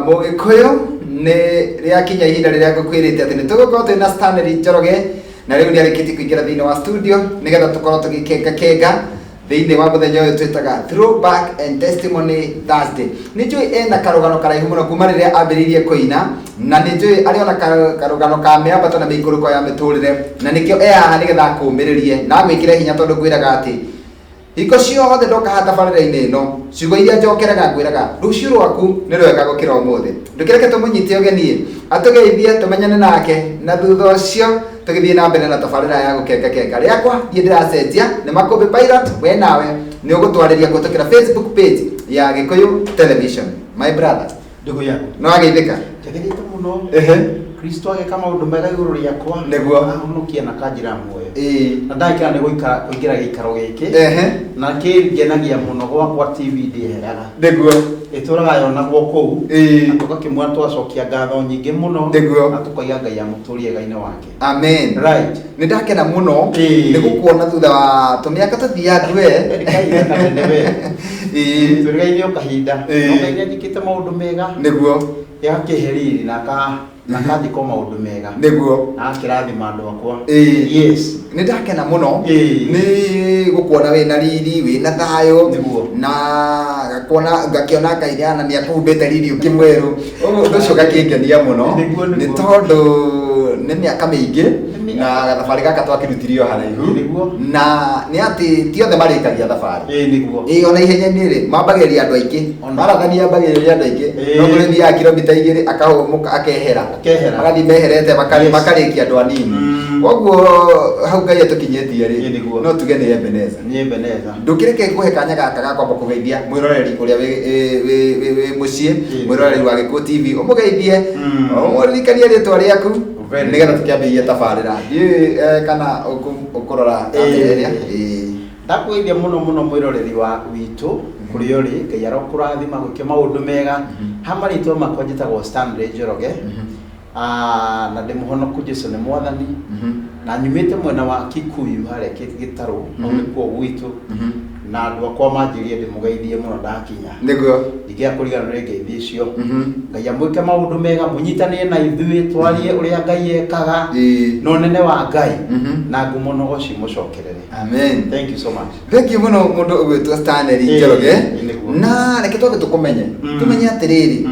Mũgĩkũyũ. Nĩ rĩakinya ihinda rĩrĩa ngũkwĩrĩte atĩ nĩ tũgũkorwo twĩ na Stanley Njoroge, na rĩu nĩ arĩkĩtie kũingĩra thĩinĩ wa studio nĩgetha tũkorwo tũgĩkenga kenga thĩinĩ wa mũthenya ũyũ twĩtaga Throwback and Testimony Thursday. Nĩ njũĩ ena karũgano karaihu mũno kuma rĩrĩa ambĩrĩirie kũina, na nĩ njũĩ arĩ ona karũgano ka mĩambato na mĩikũrũko ya mĩtũrĩre, na nĩkĩo e haha nĩgetha akũmĩrĩrie na agwĩkĩre hinya, tondũ ngwĩraga atĩ hingo ciothe ndoka haha tabarĩra-inĩ ĩno, ciugo iria njokeraga ngwĩraga rũciũ rwaku nĩ rwega gũkĩra ũmũthĩ. Ndũkĩreke tũmũnyite ũgeni atũgeithie, tũmenyane nake, na thutha ũcio tũgĩthiĩ na mbere na tabarĩra ya gũkenga kenga. Rĩakwa ndiĩ ndĩracenjia, nĩ Makũmbĩ Pilot. We nawe nĩ ũgũtwarĩria kũhĩtũkĩra Facebook page ya Gĩkũyũ Television. My brother. Ndugu yangu. No ageithĩka. Njagĩrĩte mũno. Ehe. Kristo agĩka maũndũ mega igũrũ rĩakwa. Nĩguo. Ahonokia na kanjĩra muoyo. Ĩĩ. Na ndagĩkĩra nĩ gũikara kũingĩra gĩikaro gĩkĩ. Ehe. Na kĩngenagia mũno gwakwa TV ndĩeheraga. Nĩguo. Ĩtũraga yonagwo kũu. Ĩĩ. Na tũgakĩmwĩra tũgacokia ngatho nyingĩ mũno. Nĩguo. Na tũkoiga Ngai amũtũrie wega-inĩ wake. Amen. Right. Nĩ ndakena mũno Ĩĩ. nĩ gũkuona thutha wa tũmĩaka tũthiangu we. Nĩ kahinda kanene we. Ĩĩ. Twĩrĩgaine o kahinda. Ĩĩ. No Ngai nĩanjĩkĩte maũndũ mega. Nĩguo. Agakĩhe riri na aka na akanjĩka o maũndũ mega. Nĩguo. Na akĩrathima andũ akwa. Ĩĩ. Yes. Nĩ ndakena mũno Ĩĩ. nĩ gũkuona wĩna riri, wĩna thayũ. Nĩguo. Na ngakuona ngakĩona Ngai nĩ nĩ akũhumbĩte riri ũngĩ mwerũ. Ũguo ũndũ ũcio ũgakĩngenia mũno. Nĩguo, nĩ nĩguo. tondũ nĩ mĩaka mĩingĩ Nĩ na gathabarĩ gaka twakĩrutirie o haraihu. Nĩguo. Na nĩ atĩ ti othe marĩkagia thabarĩ. Ĩĩ nĩguo. Ĩĩ, ona ihenya-inĩ rĩ, mambagĩrĩria andũ aingĩ. Ona. Marathoni yambagĩrĩria andũ aingĩ. Ĩĩ. No kũrĩ thiaga kilomita 2 akahũmũka akehera. Akehera. Magathiĩ meherete Yes. makarĩkia andũ anini. Koguo hau Ngai atũkinyĩtie rĩ, Ĩĩ nĩguo. no tuge nĩ Ebeneza. Nĩ Ebeneza. Ndũkĩreke ngũhe kanya gaka ga kwamba kũgeithia mwĩroreri ũrĩa wĩ mũciĩ, Ĩĩ. mwĩroreri wa Gĩkũyũ TV, ũmũgeithie, ũmũririkanie rĩtwa rĩaku Very nĩgetha tũkĩambĩrĩrie tabarĩra. Ndiũĩ kana ũkũrora kamera ĩrĩa. Ĩĩ. Ndakũgeithia mũno mũno mwĩroreri wa witũ kũrĩa ũrĩ, Ngai arokũrathima gwĩke maũndũ mega. Ha marĩtwa makwa njĩtagwo Stanley Njoroge. Ah, na ndĩ mũhonoku, Jesu nĩ mwathani. Na nyumĩte mwena wa Kikuyu harĩa Gĩtarũ, hau nĩkuo gwitũ. Na andũ akwa manjĩrire ndĩmũgeithie mũno ndakinya. Nĩguo. Ndingĩaga kũriganĩrwo nĩ ngeithi icio. Ngai amwĩke maũndũ mega, mũnyitanĩre na ithuĩ twarie ũrĩa Ngai ekaga. Ĩĩ. Na ũnene wa Ngai. Mhm. Na ngumo na ũgoci mũcokerere. Amen. Thank you so much. Thank you mũno mũndũ ũgwĩtwo Stanley Ĩĩ, Njoroge. ĩĩ, nĩguo. Na reke twambe tũkũmenye. Tũmenye atĩrĩrĩ,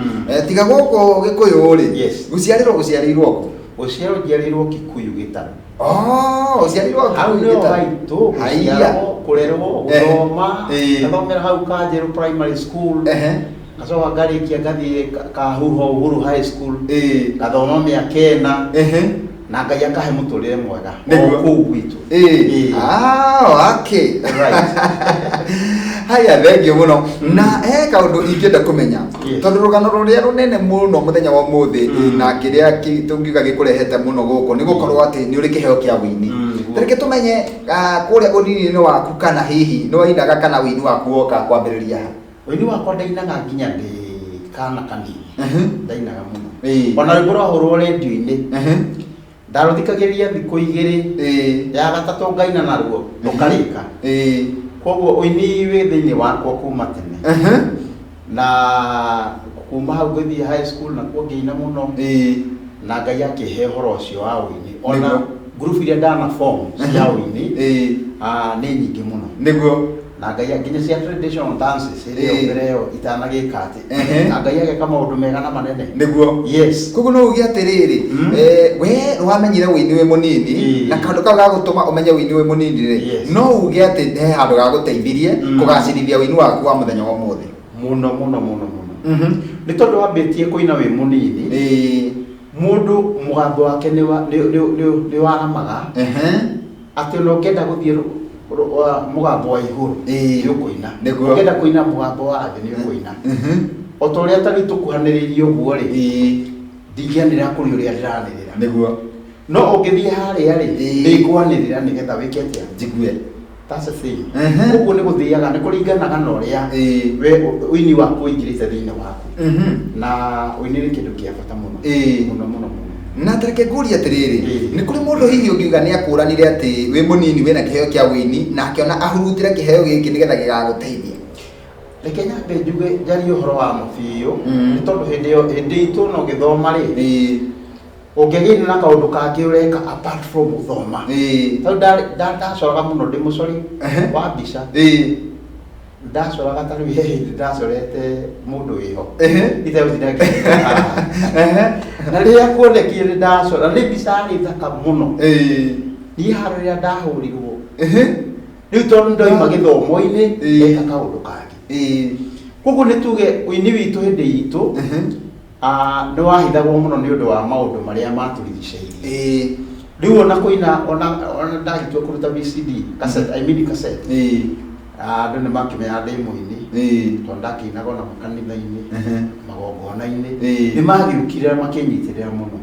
tiga gũkũ Gĩkũyũ rĩ, Yes. gũciarĩrwo gũciarĩirwo kũ? Gũciarwo njiarĩirwo Kikuyu Gĩtarũ. Oh, ũciarĩirwo Hau Kikuyu nĩho Gĩtarũ. haitũ, Haiya. gũciarwo, kũrerwo, gũthoma, ngathomera hau Kanjerũ Primary School. Ehe. Ngacoka ngarĩkia ngathiĩ Kahuho Uhuru High School. Ĩĩ. Ngathoma mĩaka 4. Ehe. Na Ngai akahe mũtũrĩre mwega. Nĩguo. O kũu gwitũ. Ĩĩ. Ĩĩ. Ah, okay. Right. Haya, thengiũ mũno. Na he kaũndũ ingĩenda kũmenya. Yes. Tondũ rũgano rũrĩa rũnene mũno mũthenya wa ũmũthĩ, na kĩrĩa tũngiuga gĩkũrehete mũno gũkũ nĩ gũkorwo atĩ nĩ ũrĩ kĩheo kĩa ũini. Nĩguo. Reke tũmenye, kũrĩa ũnini-inĩ waku kana hihi nĩ wainaga kana ũini waku woka kwambĩrĩria ha? Ũini wakwa ndainaga nginya ndĩ kana kanini. Ndainaga mũno. Ĩĩ. Ona rwĩmbo rwahũrwo rĩndiũ-inĩ. Ehe. Ndarũthikagĩrĩria thikũ 2. Ĩĩ. Ya gatatũ ngaina naruo rũkarĩka. Ĩĩ. Koguo ũini wĩ thĩinĩ wakwa kuma tene. Ehe. Na kuma hau ngĩthiĩ high school nakuo ngĩina mũno. Ĩĩ. Na Ngai akĩhe ũhoro ũcio wa ũini. Ona Nĩguo. group iria ndana form cia ũini, Ĩĩ. nĩ nyingĩ mũno. Nĩguo. Na Ngai nginya cia traditional dances hĩndĩ ĩyo Ĩĩ. mbere ĩyo itanagĩka atĩ. Ehe. Na Ngai ageka maũndũ mega na manene. Nĩguo. Yes. Koguo no uge atĩrĩrĩ, we nĩwamenyire ũini wĩ mũnini, Ĩĩ. na kaũndũ kau gagũtũma ũmenye ũini wĩ mũnini rĩ, Yes. no uge atĩ he handũ gagũteithirie kũgacĩrithia ũini waku wa mũthenya wa ũmũthĩ. Mũno mũno mũno mũno. Nĩ tondũ wambĩtie kũina wĩ mũnini. Ĩĩ. Mũndũ mũgambo wake nĩ waramaga. Ehe. Atĩ ona ũngĩenda gũthiĩ mũgambo wa igũrũ, Ĩĩ. nĩ ũkũina. Nĩguo. Ũngĩenda kũina mũgambo wa thĩ, nĩ ũkũina. Mhm. O ta ũrĩa ta rĩu tũkuhanĩrĩirie ũguo rĩ, Ĩĩ. ndingĩanĩrĩra kũrĩ ũrĩa ndĩranĩrĩra. Nĩguo. No ũngĩthiĩ harĩa rĩ, Ĩĩ. nĩ ngwanĩrĩra nĩgetha wĩke atĩa? Njigue. That's the thing. Mhm. Koguo nĩ gũthiaga, nĩ kũringanaga na ũrĩa Ĩĩ. we ũini waku ũingĩrĩte thĩinĩ waku. Mhm. Na ũini nĩ kĩndũ kĩa bata mũno. Ĩĩ. Mũno mũno mũno. Na tareke ngũrie atĩrĩrĩ, Ĩĩ. nĩ kũrĩ mũndũ hihi ũngiuga nĩ akũranire atĩ wĩ mũnini wĩna kĩheo kĩa ũini na akĩona ahurutĩre kĩheo gĩkĩ nĩgetha gĩgagũteithia? Reke nyambe njuge njarie ũhoro wa ma biũ, Mm. nĩ tondũ hĩndĩ ĩyo hĩndĩ itũ no gĩthoma rĩ, Ĩĩ. ũngĩgĩire na kaũndũ kangĩ ũreka apart from gũthoma. Ĩĩ. Tondũ ndacoraga mũno ndĩ mũcori wa mbica. Ĩĩ. Ndacoraga ta rĩu he hĩndĩ ndacorete mũndũ wĩho. Itegũtinda ngĩmwĩra haha. Na rĩrĩa kuonekire nĩ ndacora, nĩ mbica yarĩ thaka mũno. Ĩĩ. Niĩ handũ rĩrĩa ndahũrirwo, rĩu tondũ ndoima gĩthomo-inĩ, ndeka kaũndũ kangĩ. Koguo nĩ tuge ũini witũ hĩndĩ itũ, nĩ wahithagwo mũno nĩ ũndũ wa maũndũ marĩa matũrigicĩirie. Rĩu ona kũina, ona ndagĩtua kũruta VCD, cassette, I mean cassette. Andũ nĩ makĩmenyaga ndĩ mũini. Tondũ ndakĩinaga ona makanitha-inĩ, magongona-inĩ. Nĩ magĩũkire makĩnyitĩrĩra mũno.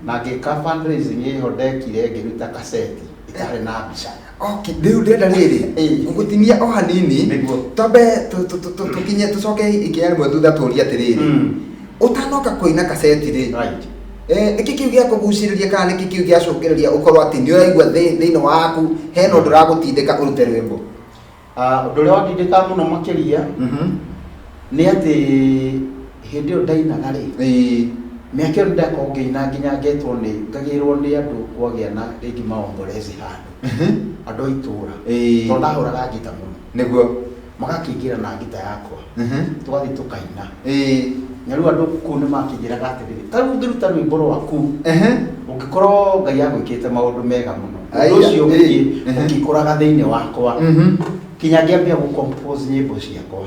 Na ngĩka fundraising ĩho ndekire ngĩruta cassette ĩtarĩ na mbica. Okay, rĩu ndĩrenda rĩrĩ Ĩĩ. ngũgũtinia o hanini. Nĩguo. Twambe tũkinye tũcoke ikinya rĩmwe thutha tũrie atĩrĩrĩ, ũtanoka kũina kaseti rĩ, nĩkĩ kĩu gĩakũgucĩrĩria kana nĩkĩ kĩu gĩacũngĩrĩria ũkorwo atĩ nĩ ũraigua thĩinĩ waku hena ũndũ ũragũtindĩka ũrute rwĩmbo? Ũndũ ũrĩa wandindĩkaga mũno makĩria nĩ atĩ hĩndĩ ĩyo ndainaga rĩ, mĩaka ĩyo nĩndakorwo ngĩina nginya ngetwo nĩ ngagĩrwo nĩ andũ kwagĩa na rĩngĩ maombolezi handũ, andũ a itũra, tondũ ndahũraga ngita mũno. Nĩguo. Magakĩingĩra na ngita yakwa, tũgathiĩ tũkaina. Na rĩu andũ kũu nĩ makĩnjĩraga atĩrĩrĩ, ta rĩu ũngĩruta rwĩmbo rwaku, ũngĩkorwo Ngai agwĩkĩte maũndũ mega mũno, ũndũ ũcio ũkĩkũraga thĩinĩ wakwa, kinya ngĩambia gũ-compose nyĩmbo ciakwa.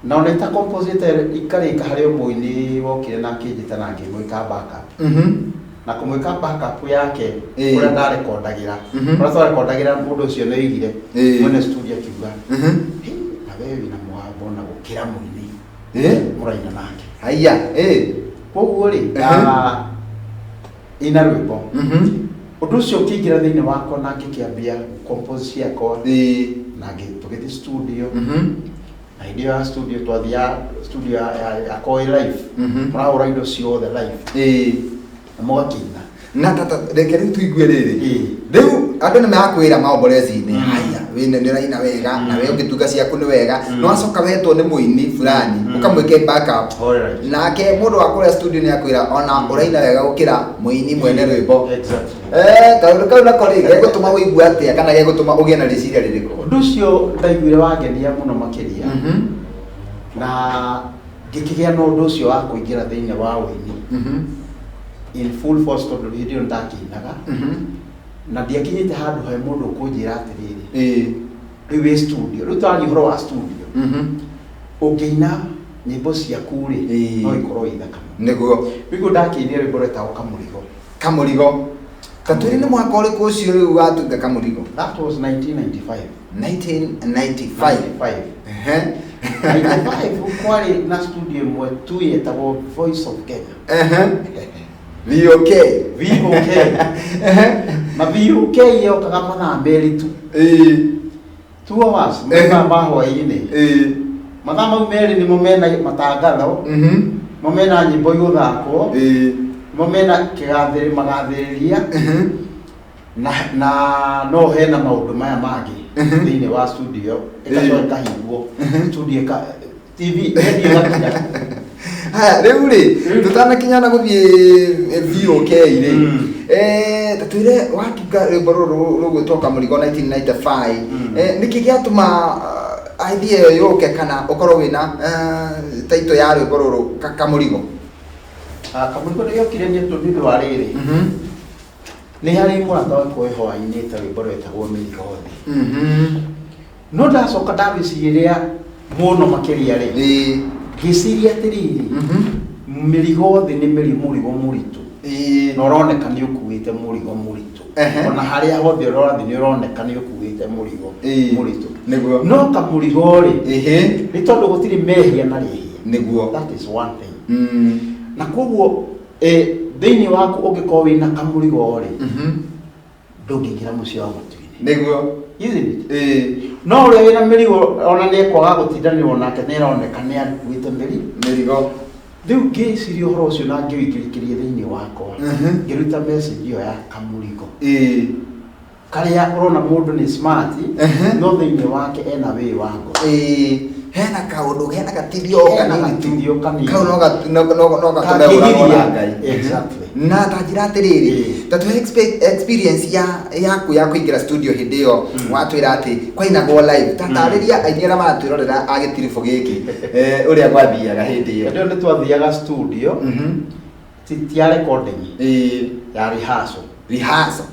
Na ona itakomposĩte ikarĩka harĩ o mũini wokire na akĩnjĩta na ngĩmwĩka backup. Na kũmwĩka backup yake, kũrĩa ndarekondagĩra, kũrĩa twarekondagĩra mũndũ ũcio nĩ oigire, mwene studio akiuga, "Hĩ, na we wĩna mũgambo na gũkĩra mũini mũraina nake." Haiya, ĩĩ. Koguo rĩ, ina rwĩmbo. Ũndũ ũcio ũkĩingĩra thĩinĩ wakwa na ngĩkĩambia compose ciakwa, na tũgĩthiĩ studio. Na hĩndĩ ĩyo ya studio twathiaga studio ya Koi Live. Mũrahũra indo ciothe live. Na mũgakĩina. Na tata reke rĩu tũigue rĩrĩ. Rĩu andũ nĩ marakwĩra maombolezi-inĩ, haya wĩna nĩ ũraina wega, na we ũngĩtunga ciaku nĩ wega, no wacoka wetwo nĩ mũini fulani, ũkamwĩke backup. Nake mũndũ wa kũrĩa studio nĩ akwĩra ona ũraina wega gũkĩra mũini mwene rwĩmbo. Kaũndũ kau nako rĩ, gegũtũma ũigue atĩa kana gegũtũma ũgĩe na rĩciria rĩrĩkũ? Ũndũ ũcio ndaiguire wangenia mũno makĩria. Na ngĩkĩgĩa na ũndũ ũcio wa kũingĩra thĩinĩ wa ũini. In full force tondũ hĩndĩ ĩyo ndakĩinaga. Na ndiakinyĩte handũ he mũndũ ũkũnjĩra atĩrĩrĩ, rĩu wĩ studio, rĩu twaria ũhoro wa studio. Ũngĩina nyĩmbo ciaku rĩ, no ikorwo i thaka mũno. Nĩguo. Rĩu ndakĩinire rwĩmbo rwetagwo Kamũrigo. Kamũrigo. Katwĩre nĩ mwaka ũrĩkũ ũcio rĩu watunga Kamũrigo? That was 1995. 1995. 95. 95 kwarĩ na studio ĩmwe tu yetagwo Voice of Kenya. VOK. VOK. Na VOK yokaga mathaa merĩ tu. 2 hours, mathaa ma hwaĩ-inĩ. Mathaa mau merĩ nĩmo mena matangatho, nĩmo mena nyĩmbo igũthakwo, nĩmo mena kĩgathĩrĩ magathĩrĩria, na no hena maũndũ maya mangĩ thĩinĩ wa studio, ĩgacoka ĩkahingwo, studio ĩka TV, radio ĩgakinya. Haya, rĩu rĩ, tũtanakinya na gũthiĩ VOK rĩ, ta twĩre watunga rwĩmbo rũrũ rũgwĩtwo Kamũrigo 1995, nĩkĩ gĩatũma idea ĩyo yũke kana ũkorwo wĩna title ya rwĩmbo rũrũ Kamũrigo? Kamũrigo nĩ gĩokire nĩ ũndũ wa rĩrĩ. Nĩ harĩ mũrata wakwa wĩho wainĩte rwĩmbo rwetagwo Mĩrigo Thĩ. No ndacoka ndagĩciria mũno makĩria rĩ, ngĩciria atĩrĩrĩ, mĩrigo thĩ nĩ mũrigo mũritũ. Na ũroneka nĩ ũkuĩte mũrigo mũritũ. Ona harĩa hothe ũrathiĩ nĩ ũroneka nĩ ũkuĩte mũrigo mũritũ. Nĩguo. No kamũrigo rĩ, nĩ tondũ gũtirĩ mehia na rĩhia. Nĩguo. That is one thing. Na koguo, thĩinĩ waku ũngĩkorwo wĩna kamũrigo rĩ, ndũngĩingĩra mũciĩ wa matu-inĩ. Nĩguo. Isn't it? No ũrĩa wĩna mĩrigo ona nĩ ekwaga gũtindanĩrwo nake nĩ aroneka nĩ akuĩte mĩrigo. Rĩu ngĩciria ũhoro ũcio na ngĩwĩingĩrĩkĩria thĩinĩ wakwa, ngĩruta message ĩyo ya kamũrigo. Karĩa ũrona mũndũ nĩ smart, no thĩinĩ wake ena wĩĩ wa ngoro. Hena kaũndũ, hena gatithio Hena kanini tu. gatithio kanini. Kau no gatũme ũragwo na Kangĩgiria. Ngai. Exactly. Na ta njĩra atĩrĩrĩ, ta tũhe experience ya yaku ya kũingĩra studio hĩndĩ ĩyo watwĩra atĩ kwainagwo live. Ta tarĩria aini arĩa maratwĩrorera a gĩtiribũ gĩkĩ ũrĩa gwathiaga hĩndĩ ĩyo. Hĩndĩ ĩyo nĩ twathiaga studio, ti ya recording, ya rehearsal. Rehearsal.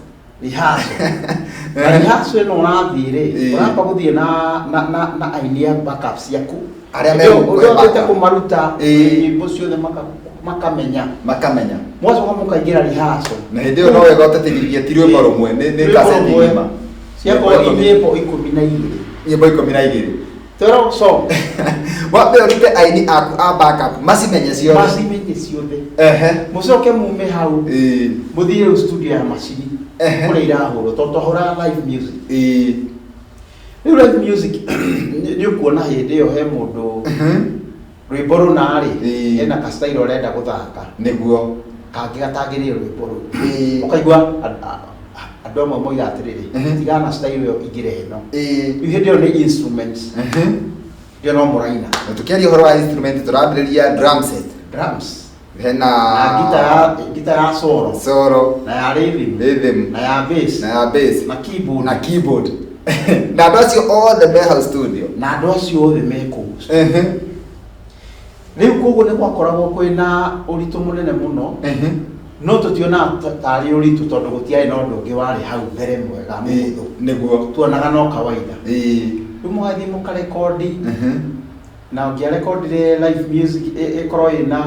Rehearsal. Na rehearsal ĩno ũrathiĩ rĩ, ũramba gũthiĩ na aini a backup ciaku. Arĩa Hĩndĩ ĩyo megũkũhe ũrĩa ũthiĩte backup. kũmaruta nyĩmbo ciothe makamenya. Makamenya. Mwacoka mũkaingĩra rehearsal. Na hĩndĩ ĩyo no wega ũtatĩrithie ti rwĩmbo rũmwe, nĩ Rwĩmbo kaseti rũmwe. ng'ima. Ciakorwo nyĩmbo 12. Nyĩmbo 12. 12 song. Wambe ũrute aini aku a backup macimenye ciothe. Macimenye ciothe. Mũcoke mume hau. Mũthiĩ rĩu studio ya macini. Kũrĩa irahũrwo tondũ twahũraga live music. Rĩu live music nĩ ũkuona hĩndĩ ĩyo he mũndũ rwĩmbo rũna rĩ, hena ka style ũrenda gũthaka. Nĩguo. Kangĩ gatangĩrĩire rwĩmbo rũu. Ũkaigua andũ amwe moiga atĩrĩrĩ, tigana na style ĩyo ingĩre ĩno. Rĩu hĩndĩ ĩyo nĩ instruments. Hĩndĩ ĩyo no mũraina. Na tũkĩaria ũhoro wa instrument tũrambĩrĩria drum set. Drums. Hena na gita ya solo. Solo. Na ya rhythm. Rhythm. Na ya bass. Na ya bass. Na keyboard. Na keyboard. Na andũ acio othe me hau studio. Na andũ acio othe me kũu. Rĩu koguo nĩ gwakoragwo kwĩna ũritũ mũnene mũno. No tũtionaga tarĩ ũritũ tondũ gũtiarĩ na ũndũ ũngĩ warĩ hau mbere mwega mũhũthũ. Nĩguo. Tuonaga no kawaida. Rĩu mũgathiĩ mũkarekondi. Na ũngĩarekondire live music ĩkorwo ĩna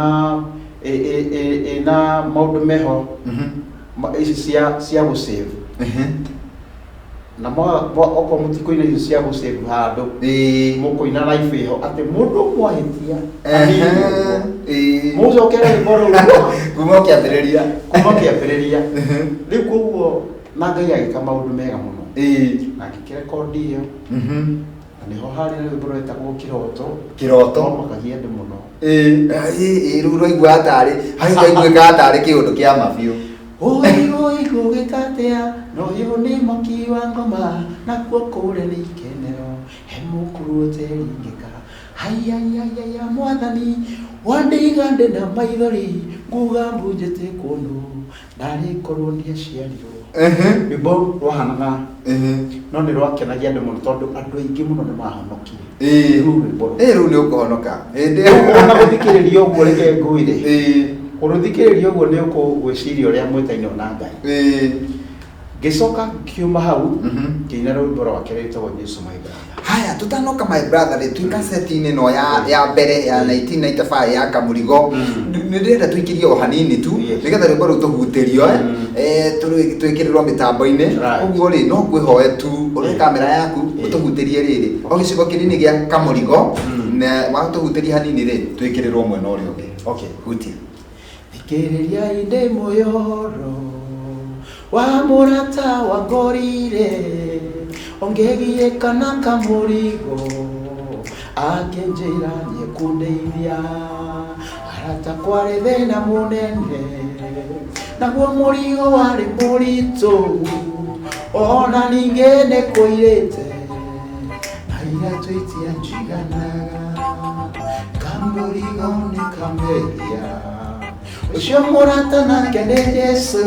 maũndũ meho, ici cia gũsave. Na okorwo mũtikũina icio cia gũsave handũ, mũkũina live ĩho atĩ mũndũ ũmwe ahĩtia, anini ũguo. Mũcokere rwĩmbo rũu. Kuma ũkĩambĩrĩria. Kuma ũkĩambĩrĩria. Rĩu koguo na Ngai agĩka maũndũ mega mũno. Na ngĩkĩrekondi ĩyo. Na nĩho harĩ na rwĩmbo rwetagwo Kĩroto. Kĩroto. Rwamakagia andũ mũno. Rĩu rwaigua tarĩ, harĩ rwaiguĩkaga tarĩ kĩũndũ kĩa ma biũ. Oi, oi, gũgĩka atĩa? Na ũyũ nĩ mwaki wa ngoma, nakuo kũrĩa nĩ ikenero, he mũkuru ũteringĩka. Haiya, haiya, haiya, mwathani, wandiga ndĩ na maithori, nguga mbunjĩte kũndũ, ndarĩ korwo ndiaciarirwo. Rwĩmbo rwahanaga, no nĩ rwakenagia andũ mũno tondũ andũ aingĩ mũno nĩ mahonokire. Rĩu rwĩmbo rũu. Rĩu nĩ ũkũhonoka. Hĩndĩ ĩyo. Rĩu ona gũthikĩrĩria ũguo reke ngwĩre. Kũrũthikĩrĩria ũguo nĩ ũkũgwĩciria ũrĩa mwĩtainwo na Ngai. Ngĩcoka ngiuma hau, ngĩina rwĩmbo rwake rwĩtagwo Jesu my brother. Haya, tutanoka my brother rĩ, twĩ kaseti-inĩ ĩno ya mbere ya 1995 ya Kamũrigo. Nĩ ndĩrenda tũikĩrie o hanini tu, nĩgetha rwĩmbo rũu tũhutĩrio, twĩkĩrĩrwo mĩtambo-inĩ. Ũguo rĩ, no ngwĩhoe tu, ũrore kamera yaku, ũtũhutĩrie rĩrĩ. O gĩcigo kĩnini gĩa Kamũrigo, na watũhutĩria hanini rĩ, twĩkĩrĩrwo mwena ũrĩa ũngĩ. Hutia. Thikĩrĩria indĩ mũyoro wa mũrata wa ngorire, ongegie kana kamũrigo, akĩnjĩra nĩekũndeithia. Arata kwarĩ thĩna mũnene, naguo mũrigo warĩ mũritũ, ona ningĩ nĩkũirĩte, na iratũ itianjiganaga, kamũrigo nĩ kamehia. Ũcio mũrata nake nĩ Jesũ,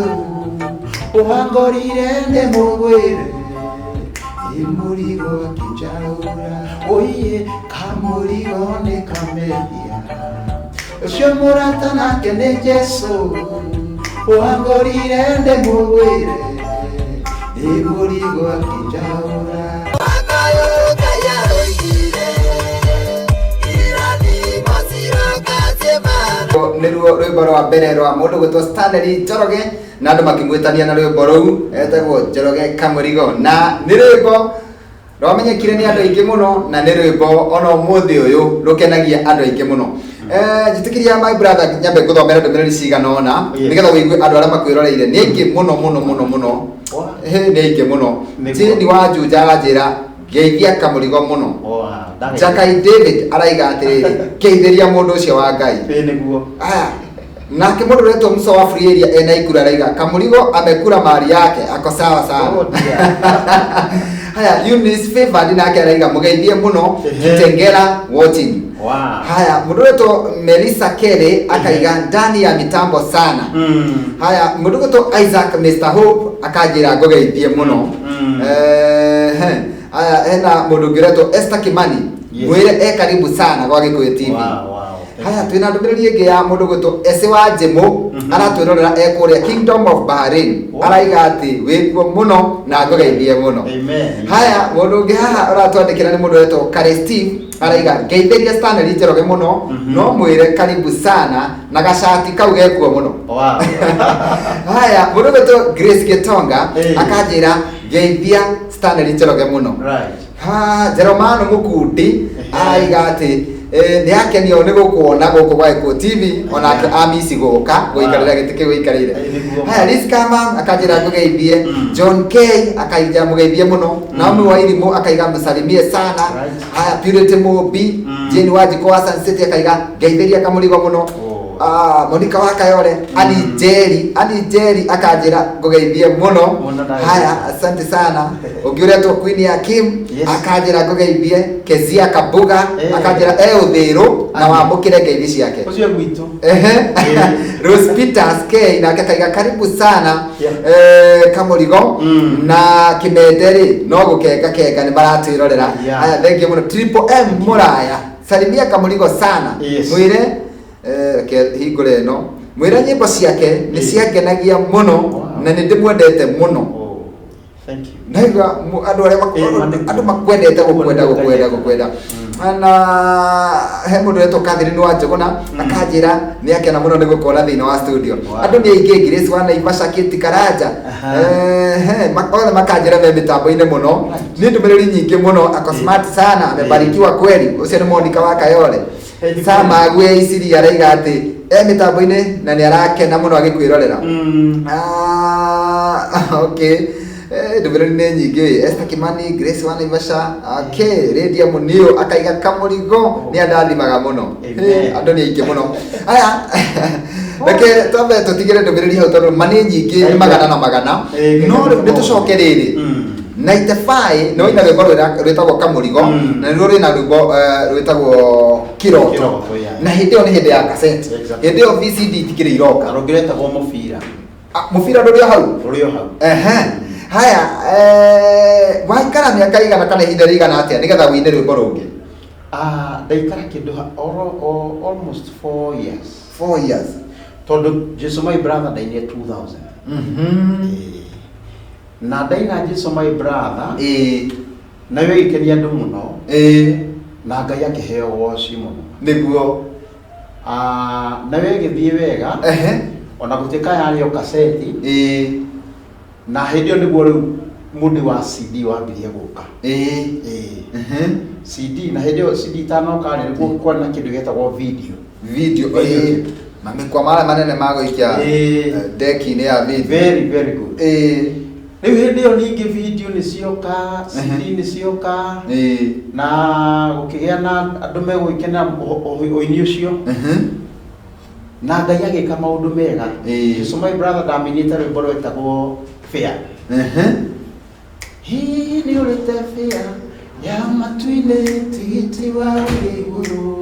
ũwangorire ndĩmũgwĩre, ĩ mũrigo akĩnjaũra, oiye kamũrigo nĩ kamehia. Ũcio mũrata nake nĩ Jesũ, ũwangorire ndĩmũgwĩre, ĩ mũrigo akĩnjaũra. Nĩruo rwĩmbo rwa mbere rwa mũndũ gwĩtwo Stanley Njoroge, na andũ makĩmwĩtania na rwĩmbo rũu etagwo Njoroge Kamũrigo, na nĩ rwĩmbo rwamenyekire nĩ andũ aingĩ mũno, na nĩ rwĩmbo ona ũmũthĩ ũyũ rũkenagia andũ aingĩ mũno. Njĩtĩkĩria my brother nyambe ngũthomere ndũmĩrĩri cigana ũna, nĩgetha ũigue andũ arĩa makwĩroreire nĩ aingĩ mũno mũno mũno mũno. Nĩ aingĩ mũno. Jane wa Juja aranjĩra ngeithia Kamũrigo mũno. Jakai David araiga atĩrĩrĩ, ngeithĩria mũndũ ũcio wa Ngai. Nĩguo. Aya, nake mũndũ ũretwo Musa wa Free Area ena ikura araiga Kamũrigo amekura mali yake ako sawa sana. Oh, dear. Haya, Eunice Favored nake araiga mũgeithie mũno. Ehe. Kitengela watching. Wow. Haya, mũndũ ũretwo Melissa Kelly akaiga ndani ya mitambo sana. Haya, mũndũ ũgwĩtwo Isaac Mr Hope akanjĩra ngũgeithie mũno. Ehe. Haya, hena mũndũ ũngĩ ũretwo Esther Kimani. Yes. Mwĩre e karibu sana gwa Gĩkũyũ TV. Wow, wow. Haya, twĩna ndũmĩrĩri ĩngĩ ya mũndũ ũgwĩtwo Ese wa Njĩmũ, aratwĩrorera e kũrĩa Kingdom of Bahrain. Wow. Araiga atĩ wĩkuo mũno na ngũgeithie mũno. Amen. Haya, mũndũ ũngĩ haha ũratwandĩkĩra nĩ mũndũ wetwo Kare Steve, araiga ngeithĩria Stanley Njoroge mũno, no mwĩre karibu sana na gacati kau gekuo mũno. Wow. Haya, mũndũ ũgwĩtwo Grace Gĩtonga Hey. akanjĩra ngeithia Stanley Njoroge mũno. Right. Ha, Jeromano Mukundi Ehe. araiga atĩ nĩ akenio nĩ gũkuona gũkũ gwa Gĩkũyũ TV, onake amici gũka gũikarĩra gĩtĩ kĩu ũikarĩire. Ĩ, nĩguo. Haya, Liz Kama akanjĩra ngũgeithie. John K akaiga mũgeithie mũno. Naomi Wairimũ akaiga msalimie sana. Right. Haya, Purity Mũmbi, Jane Wanjikũ wa Sun City akaiga ngeithĩria kamũrigo mũno. Oh. Ah, Monica wa Kayole, Ani Njeri, Ani Njeri akanjĩra ngũgeithie mũno. Mũno nawe. Haya, asante sana. Ũngĩ ũretwo Queen ya Kim Yes. akanjĩra ngũgeithie. Kezia Kabuga Eh. akanjĩra e ũthĩrũ na Aye. wamũkĩre ngeithi ciake. Ũcio gwitũ. Ehe. Eh. Rose Peters K nake akaiga karibu sana. Yeah. Kamũrigo na Kĩmende rĩ no gũkenga kenga nĩ maratwĩrorera. Yeah. Haya, thengiũ mũno. Triple M Mũraya, salimia Kamũrigo sana. Yes. Mwĩre reke hingũre ĩno, mwĩre nyĩmbo ciake nĩ ciangenagia mũno. Wow. Na nĩ ndĩmwendete mũno. Oh, thank you. Naigua andũ arĩa Eh, mandĩko. andũ makwendete gũkwenda gũkwenda gũkwenda. Na he mũndũ wetwo Catherine wa Njũgũna akanjĩra nĩ akena mũno nĩ gũkuona thĩinĩ wa studio. Wow. Andũ nĩ aingĩ, Grace wa Naivasha, Kate Karanja. Aha. Ehe, othe makanjĩra me mĩtambo-inĩ mũno. Right. Nĩ ndũmĩrĩri nyingĩ mũno, ako smart sana, amebarikiwa kweli. Ũcio nĩ Monica wa Kayole. Eh, nĩ Sama Agwe Isiri araiga atĩ e mĩtambo-inĩ na nĩ arakena mũno agĩkwĩrorera. Ah, okay. Ndũmĩrĩri nĩ nyingĩ. Esther Kimani, Grace wa Naivasha, okay, Lydia Munio akaiga kamũrigo nĩ andathimaga mũno. Amen. Andũ nĩ aingĩ mũno. Aya, reke twambe tũtigĩre ndũmĩrĩri hau tondũ ma nĩ nyingĩ, nĩ Amen. magana na magana. Eh, No rĩu nĩ tũcoke rĩrĩ. 95 nĩ waina rwĩmbo rwĩtagwo Kamũrigo, na nĩruo rwĩna rwĩmbo rwĩtagwo Kĩroto. Kĩroto, yeah. Na hĩndĩ ĩyo nĩ hĩndĩ ya cassette. Exactly. Hĩndĩ ĩyo VCD itikĩrĩ iroka. Rũngĩ rwetagwo mũbira. Ah, mũbira ndũrĩ o hau. Rũrĩ o hau. Ehe. Haya, waikara mĩaka igana kana ihinda rĩigana atĩa nĩgetha wĩine rwĩmbo rũngĩ? Ah, ndaikara kĩndũ almost 4 years. 4 years. Tondũ Jesu my brother ndainire 2000. Eh. Na ndaina Jesu my brother nayo ĩgĩkenia andũ mũno na Ngai akĩheo woci mũno. Nĩguo. Ah, nayo ĩgĩthiĩ wega. Ehe. Ona gũtuĩka yarĩ o kaseti. Na hĩndĩ ĩyo nĩguo rĩu mũndĩ wa CD wambirie gũka. CD, na hĩndĩ ĩyo CD itanoka rĩ, nĩguo kwarĩ na kĩndũ gĩetagwo video. Video. Video. Mamĩkwa marĩa manene ma gũikia deki-inĩ ya video. Very, very good. Rĩu hĩndĩ ĩyo ningĩ video nĩ cioka, CD nĩ cioka, na gũkĩgĩa na andũ megũgĩkenera ũini ũcio. Na Ngai agĩka maũndũ mega. Jesu my brother ndaminĩte rwĩmbo rwetagwo Fear. Hihi nĩ ũrĩte fear ya matu-inĩ, tigiti wa igũrũ,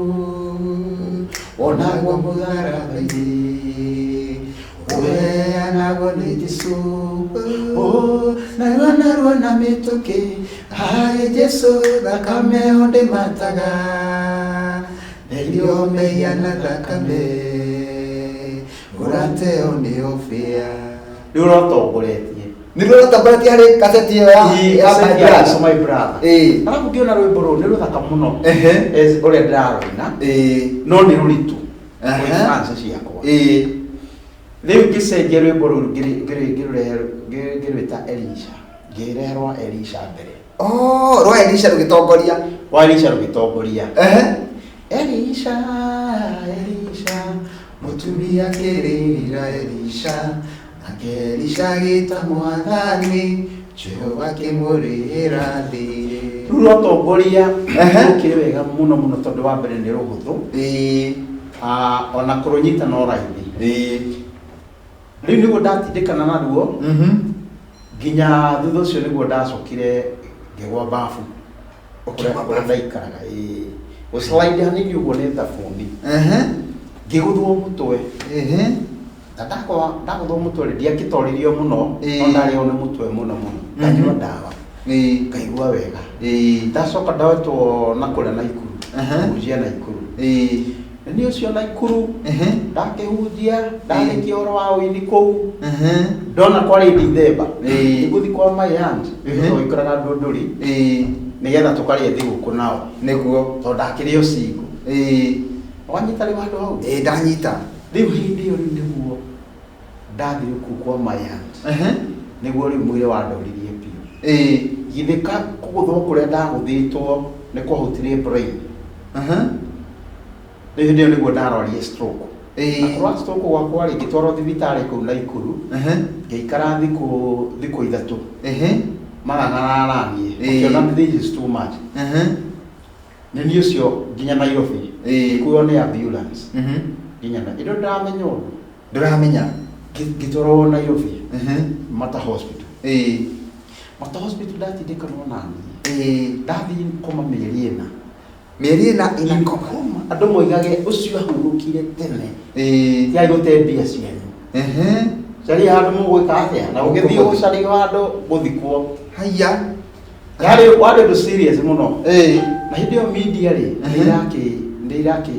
wonagwo mũtharaba-inĩ, ũheanagwo nĩ Jesũ. Oh, narua narua na mĩtũkĩ, harĩ Jesũ thakame o ndĩmataga, therio mehia na thakame, ũrateo nĩyo fear. Rĩu ũrotongoretie. Nĩ ruo rũtongoretie harĩ kaseti ĩyo Ĩĩ, ya cassette My ya Brother. Jesu my brother. Arabu ngĩona rwĩmbo rũu nĩ rũthaka mũno. As ũrĩa ndĩrarũina. No nĩ rũritũ. Kwĩ fans ciakwa. Rĩu ngĩcenjia rwĩmbo rũu ngĩrwĩta Elisha. Ngĩrehe rwa Elisha mbere. Oh, rwa Elisha rũgĩtongoria. Rwa Elisha rũgĩtongoria. Elisha, Elisha, mũtumia akĩrĩrĩra Elisha, nake Elisha agĩta mwathani, Jehova akĩmũrĩhĩra thiirĩ. Rĩu rwatongoria rũkĩrĩ wega mũno mũno tondũ wa mbere nĩ rũhũthũ. Ona kũrũnyita no raithi. Rĩu nĩguo ndatindĩkana naruo nginya thutha ũcio nĩguo ndacokire Ngĩgwa bafu. Ũkĩgwa Kũrĩa kũrĩa bafu. ndaikaraga, ĩĩ. Gũslide hanini ũguo nĩ thabuni. Ehe. Ngĩgũthwo mũtwe. Ehe. Na ndagwa ndagũthwo mũtwe rĩ, ndiakĩtoririo mũno, Ĩĩ. no ndarĩo nĩ mũtwe mũno mũno. Ndanyua ndawa, Ĩĩ. ngaigua wega. Ĩĩ. Ndacoka ndetwo na kũrĩa Naikuru, Aha. kũhunjia Naikuru. Ĩĩ. Na niĩ ũcio Naikuru, Ehe. ndakĩhunjia, ndarĩkia ũhoro wa ũini kũu, Ehe. ndona kwarĩ Dithemba, Ĩĩ. ngũthiĩ kwa my aunt, Mhm. tũikaraga Ndũndũri, Ĩĩ. nĩgetha tũkarĩe thigũkũ nao, Nĩguo. tondũ ndakĩrĩ o single. Ĩĩ. Wanyita rĩu handũ hau? Ĩĩ, ndanyita. Rĩu hĩndĩ ĩyo rĩu nĩguo ndathire kũu kwa my aunt, Ehe. nĩguo rĩu mwĩrĩ wandoririe biũ. Ĩĩ. Githĩ ka kũgũthwo kũrĩa ndagũthĩtwo nĩ kwahutirie brain. Ehe. Rĩu hĩndĩ ĩyo nĩguo ndarwarire stroke. Ĩĩ. Na kũrwara stroke gwakwa rĩ, ngĩtwarwo thibitarĩ kũu Naikuru, Ehe. ngĩikara thikũ 3. Ehe. Marang'araranie, Ĩĩ. makĩona this is too much. Ehe. Nĩ niĩ ũcio nginya Nairobi, Ĩĩ. ngĩkuo nĩ ambulance Mhm. nginya na ĩndo ndĩramenya ũndũ. Ndũramenya. Ngĩtwarwo Nairobi, Ehe. Mata Hospital. Ĩĩ. Mata Hospital ndatindĩkanwo naniĩ. Ĩĩ. Ndathiĩ koma mĩeri 4. Mĩeri 4 ina koma. Koma. Andũ moigage ũcio ahurũkire tene. Ĩĩ. Tigai gũte mbia cianyu. Ehe. Caria handũ mũgwĩka atĩa? Na ũgĩthiĩ gũcaria handũ gũthikwo. Haiya. Yarĩ warĩ ũndũ serious mũno. Ĩĩ. Na hĩndĩ ĩyo media rĩ, Mhm. nĩ irakĩ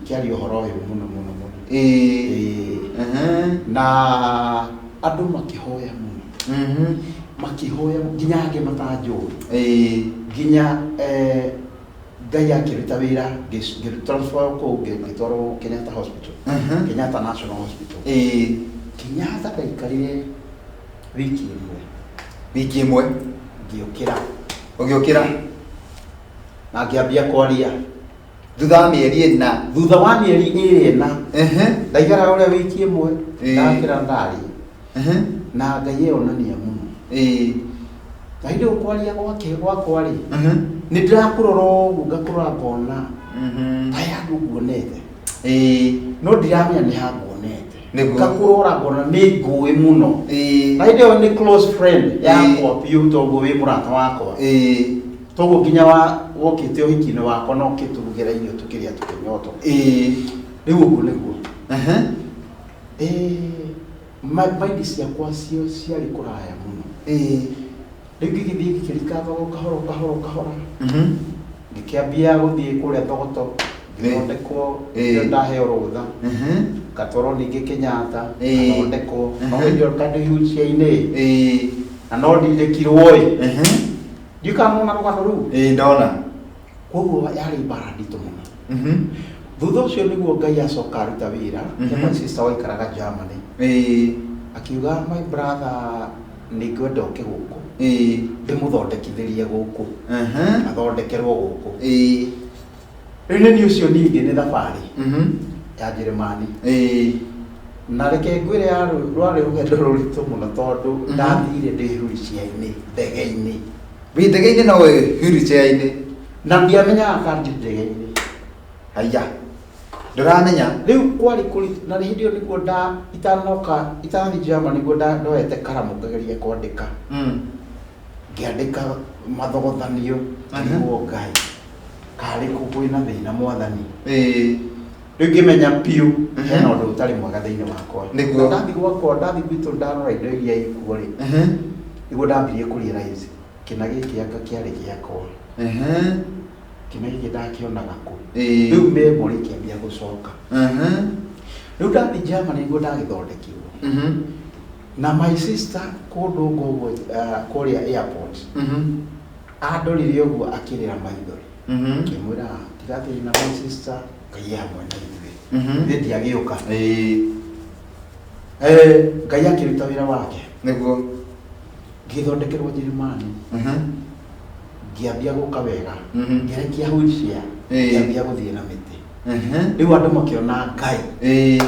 kĩaria ũhoro ũyũ mũno mũno mũno. Ĩĩ. Ĩĩ. Ehe. Na andũ makĩhoya mũno. Mhm. Makĩhoya nginya angĩ matanjũĩ. Ĩĩ. Nginya Ngai akĩruta wĩra, ngĩ transfer kũu, ngĩtwarwo Kenyatta Hospital. Mhm. Kenyatta National Hospital. Ĩĩ. Kenyatta ndaikarire wiki 1. Wiki 1. Ngĩũkĩra. Ũgĩũkĩra. Na ngĩambia kwaria. Thutha wa mĩeri 4. Thutha wa mĩeri 4. Ehe. Ndaikara ũrĩa wiki 1. Ĩĩ. Ndakĩra ndarĩ. Ehe. Na Ngai eyonania mũno. Ĩĩ. Na hĩndĩ ĩyo kwaria gwake gwakwa rĩ, Mhm. nĩ ndĩrakũrora ũguo, ngakũrora ngona Mhm. ta handũ nguonete. Ĩĩ. No ndiramenya nĩ ha nguonete. Nĩguo. Ngakũrora ngona nĩ ngũĩ mũno. Ĩĩ. Na hĩndĩ ĩyo nĩ close friend Ĩĩ. yakwa biũ, toguo wĩ mũrata wakwa. Ĩĩ. Toguo nginya wa wokĩte ũhiki-inĩ wakwa na ũkĩtũrugĩra irio tũkĩrĩa tũkĩnyotwo. Ĩĩ. Rĩu ũguo nĩguo. Ehe. Ĩĩ, maindi ciakwa cio ciarĩ kũraya mũno. Ĩĩ. Rĩu ngĩgĩthiĩ ngĩkĩrikavaga kahora kahora kahora. Mhm. Ngĩkĩambia gũthiĩ kũrĩa Thogoto, ngĩthondekwo, Ĩĩ. rĩu ndaheo rũtha. Mhm. Ngatwarwo ningĩ Kenyatta, Ĩĩ. ngathondekwo. No Mhm. hĩndĩ ĩyo kandũ wheelchair-inĩ. Ĩĩ. Na no ndindĩkirwo ĩ. Ehe. Ndiũĩ kana nĩwona rũgano rũu? Ĩĩ, ndona. Koguo yarĩ mbara nditũ mũno. Mhm. Thutha ũcio nĩguo Ngai acoka aruta wĩra. Mhm. My sister waikaraga Germany. Ĩĩ. Akiuga my brother nĩ ngwenda ũke gũkũ. Ĩĩ. Ndĩmũthondekithĩrie gũkũ. Ehe. Athondekerwo gũkũ. Ĩĩ. Rĩu nĩ niĩ ũcio ningĩ nĩ thabarĩ Mhm. ya Njĩrĩmani. Ĩĩ. Na reke ngwĩre rwarĩ rũgendo rũritũ mũno tondũ Mhm. ndathire ndĩ wheelchair-inĩ, ndege-inĩ. Wĩ ndege-inĩ no wĩ wheelchair-inĩ? Na ndiamenyaga kana ndĩ ndege-inĩ. Haiya. Ndũramenya? Rĩu kwarĩ kũritũ, na hĩndĩ ĩyo nĩguo itanoka, itanathiĩ Germany nĩguo ndoete karamu ngageria kwandĩka. Ngĩandĩka mathogothanio, ngĩrigwo Ngai, karĩ kũ kwĩna thĩna mwathani? Ĩĩ. Rĩu ngĩmenya biũ Mhm. hena ũndũ ũtarĩ mwega thĩinĩ wakwa. Nĩguo. Na ndathiĩ gwakwa, ndathiĩ gwitũ ndarora indo iria ikuo rĩ, Mhm. nĩguo ndambirie kũ realize kĩna gĩkĩ anga kĩarĩ gĩakwa. Mhm. Kĩna gĩkĩ ndakĩonaga kũ. Ĩĩ. Rĩu memory ĩkĩambia gũcoka. Mhm. Rĩu ndathiĩ Germany nĩguo ndagĩthondekirwo. Mhm. Na my sister kũndũ ũguo, kũrĩa airport. Mhm. Andorire ũguo akĩrĩra maithori. Mhm. Ngĩmwĩra tiga thĩna my sister, Ngai e hamwe na ithuĩ. Mhm. Ithuĩ ndiagĩũka. Ĩĩ. Ngai akĩruta wĩra wake. Nĩguo. Ngĩthondekerwo Njĩrĩmani. Mhm. Ngĩambia gũka wega. Mhm. Ngĩrekia wheelchair. Ĩĩ. Ngĩambia gũthiĩ na mĩtĩ. Mhm. Rĩu andũ makĩona Ngai. Ĩĩ.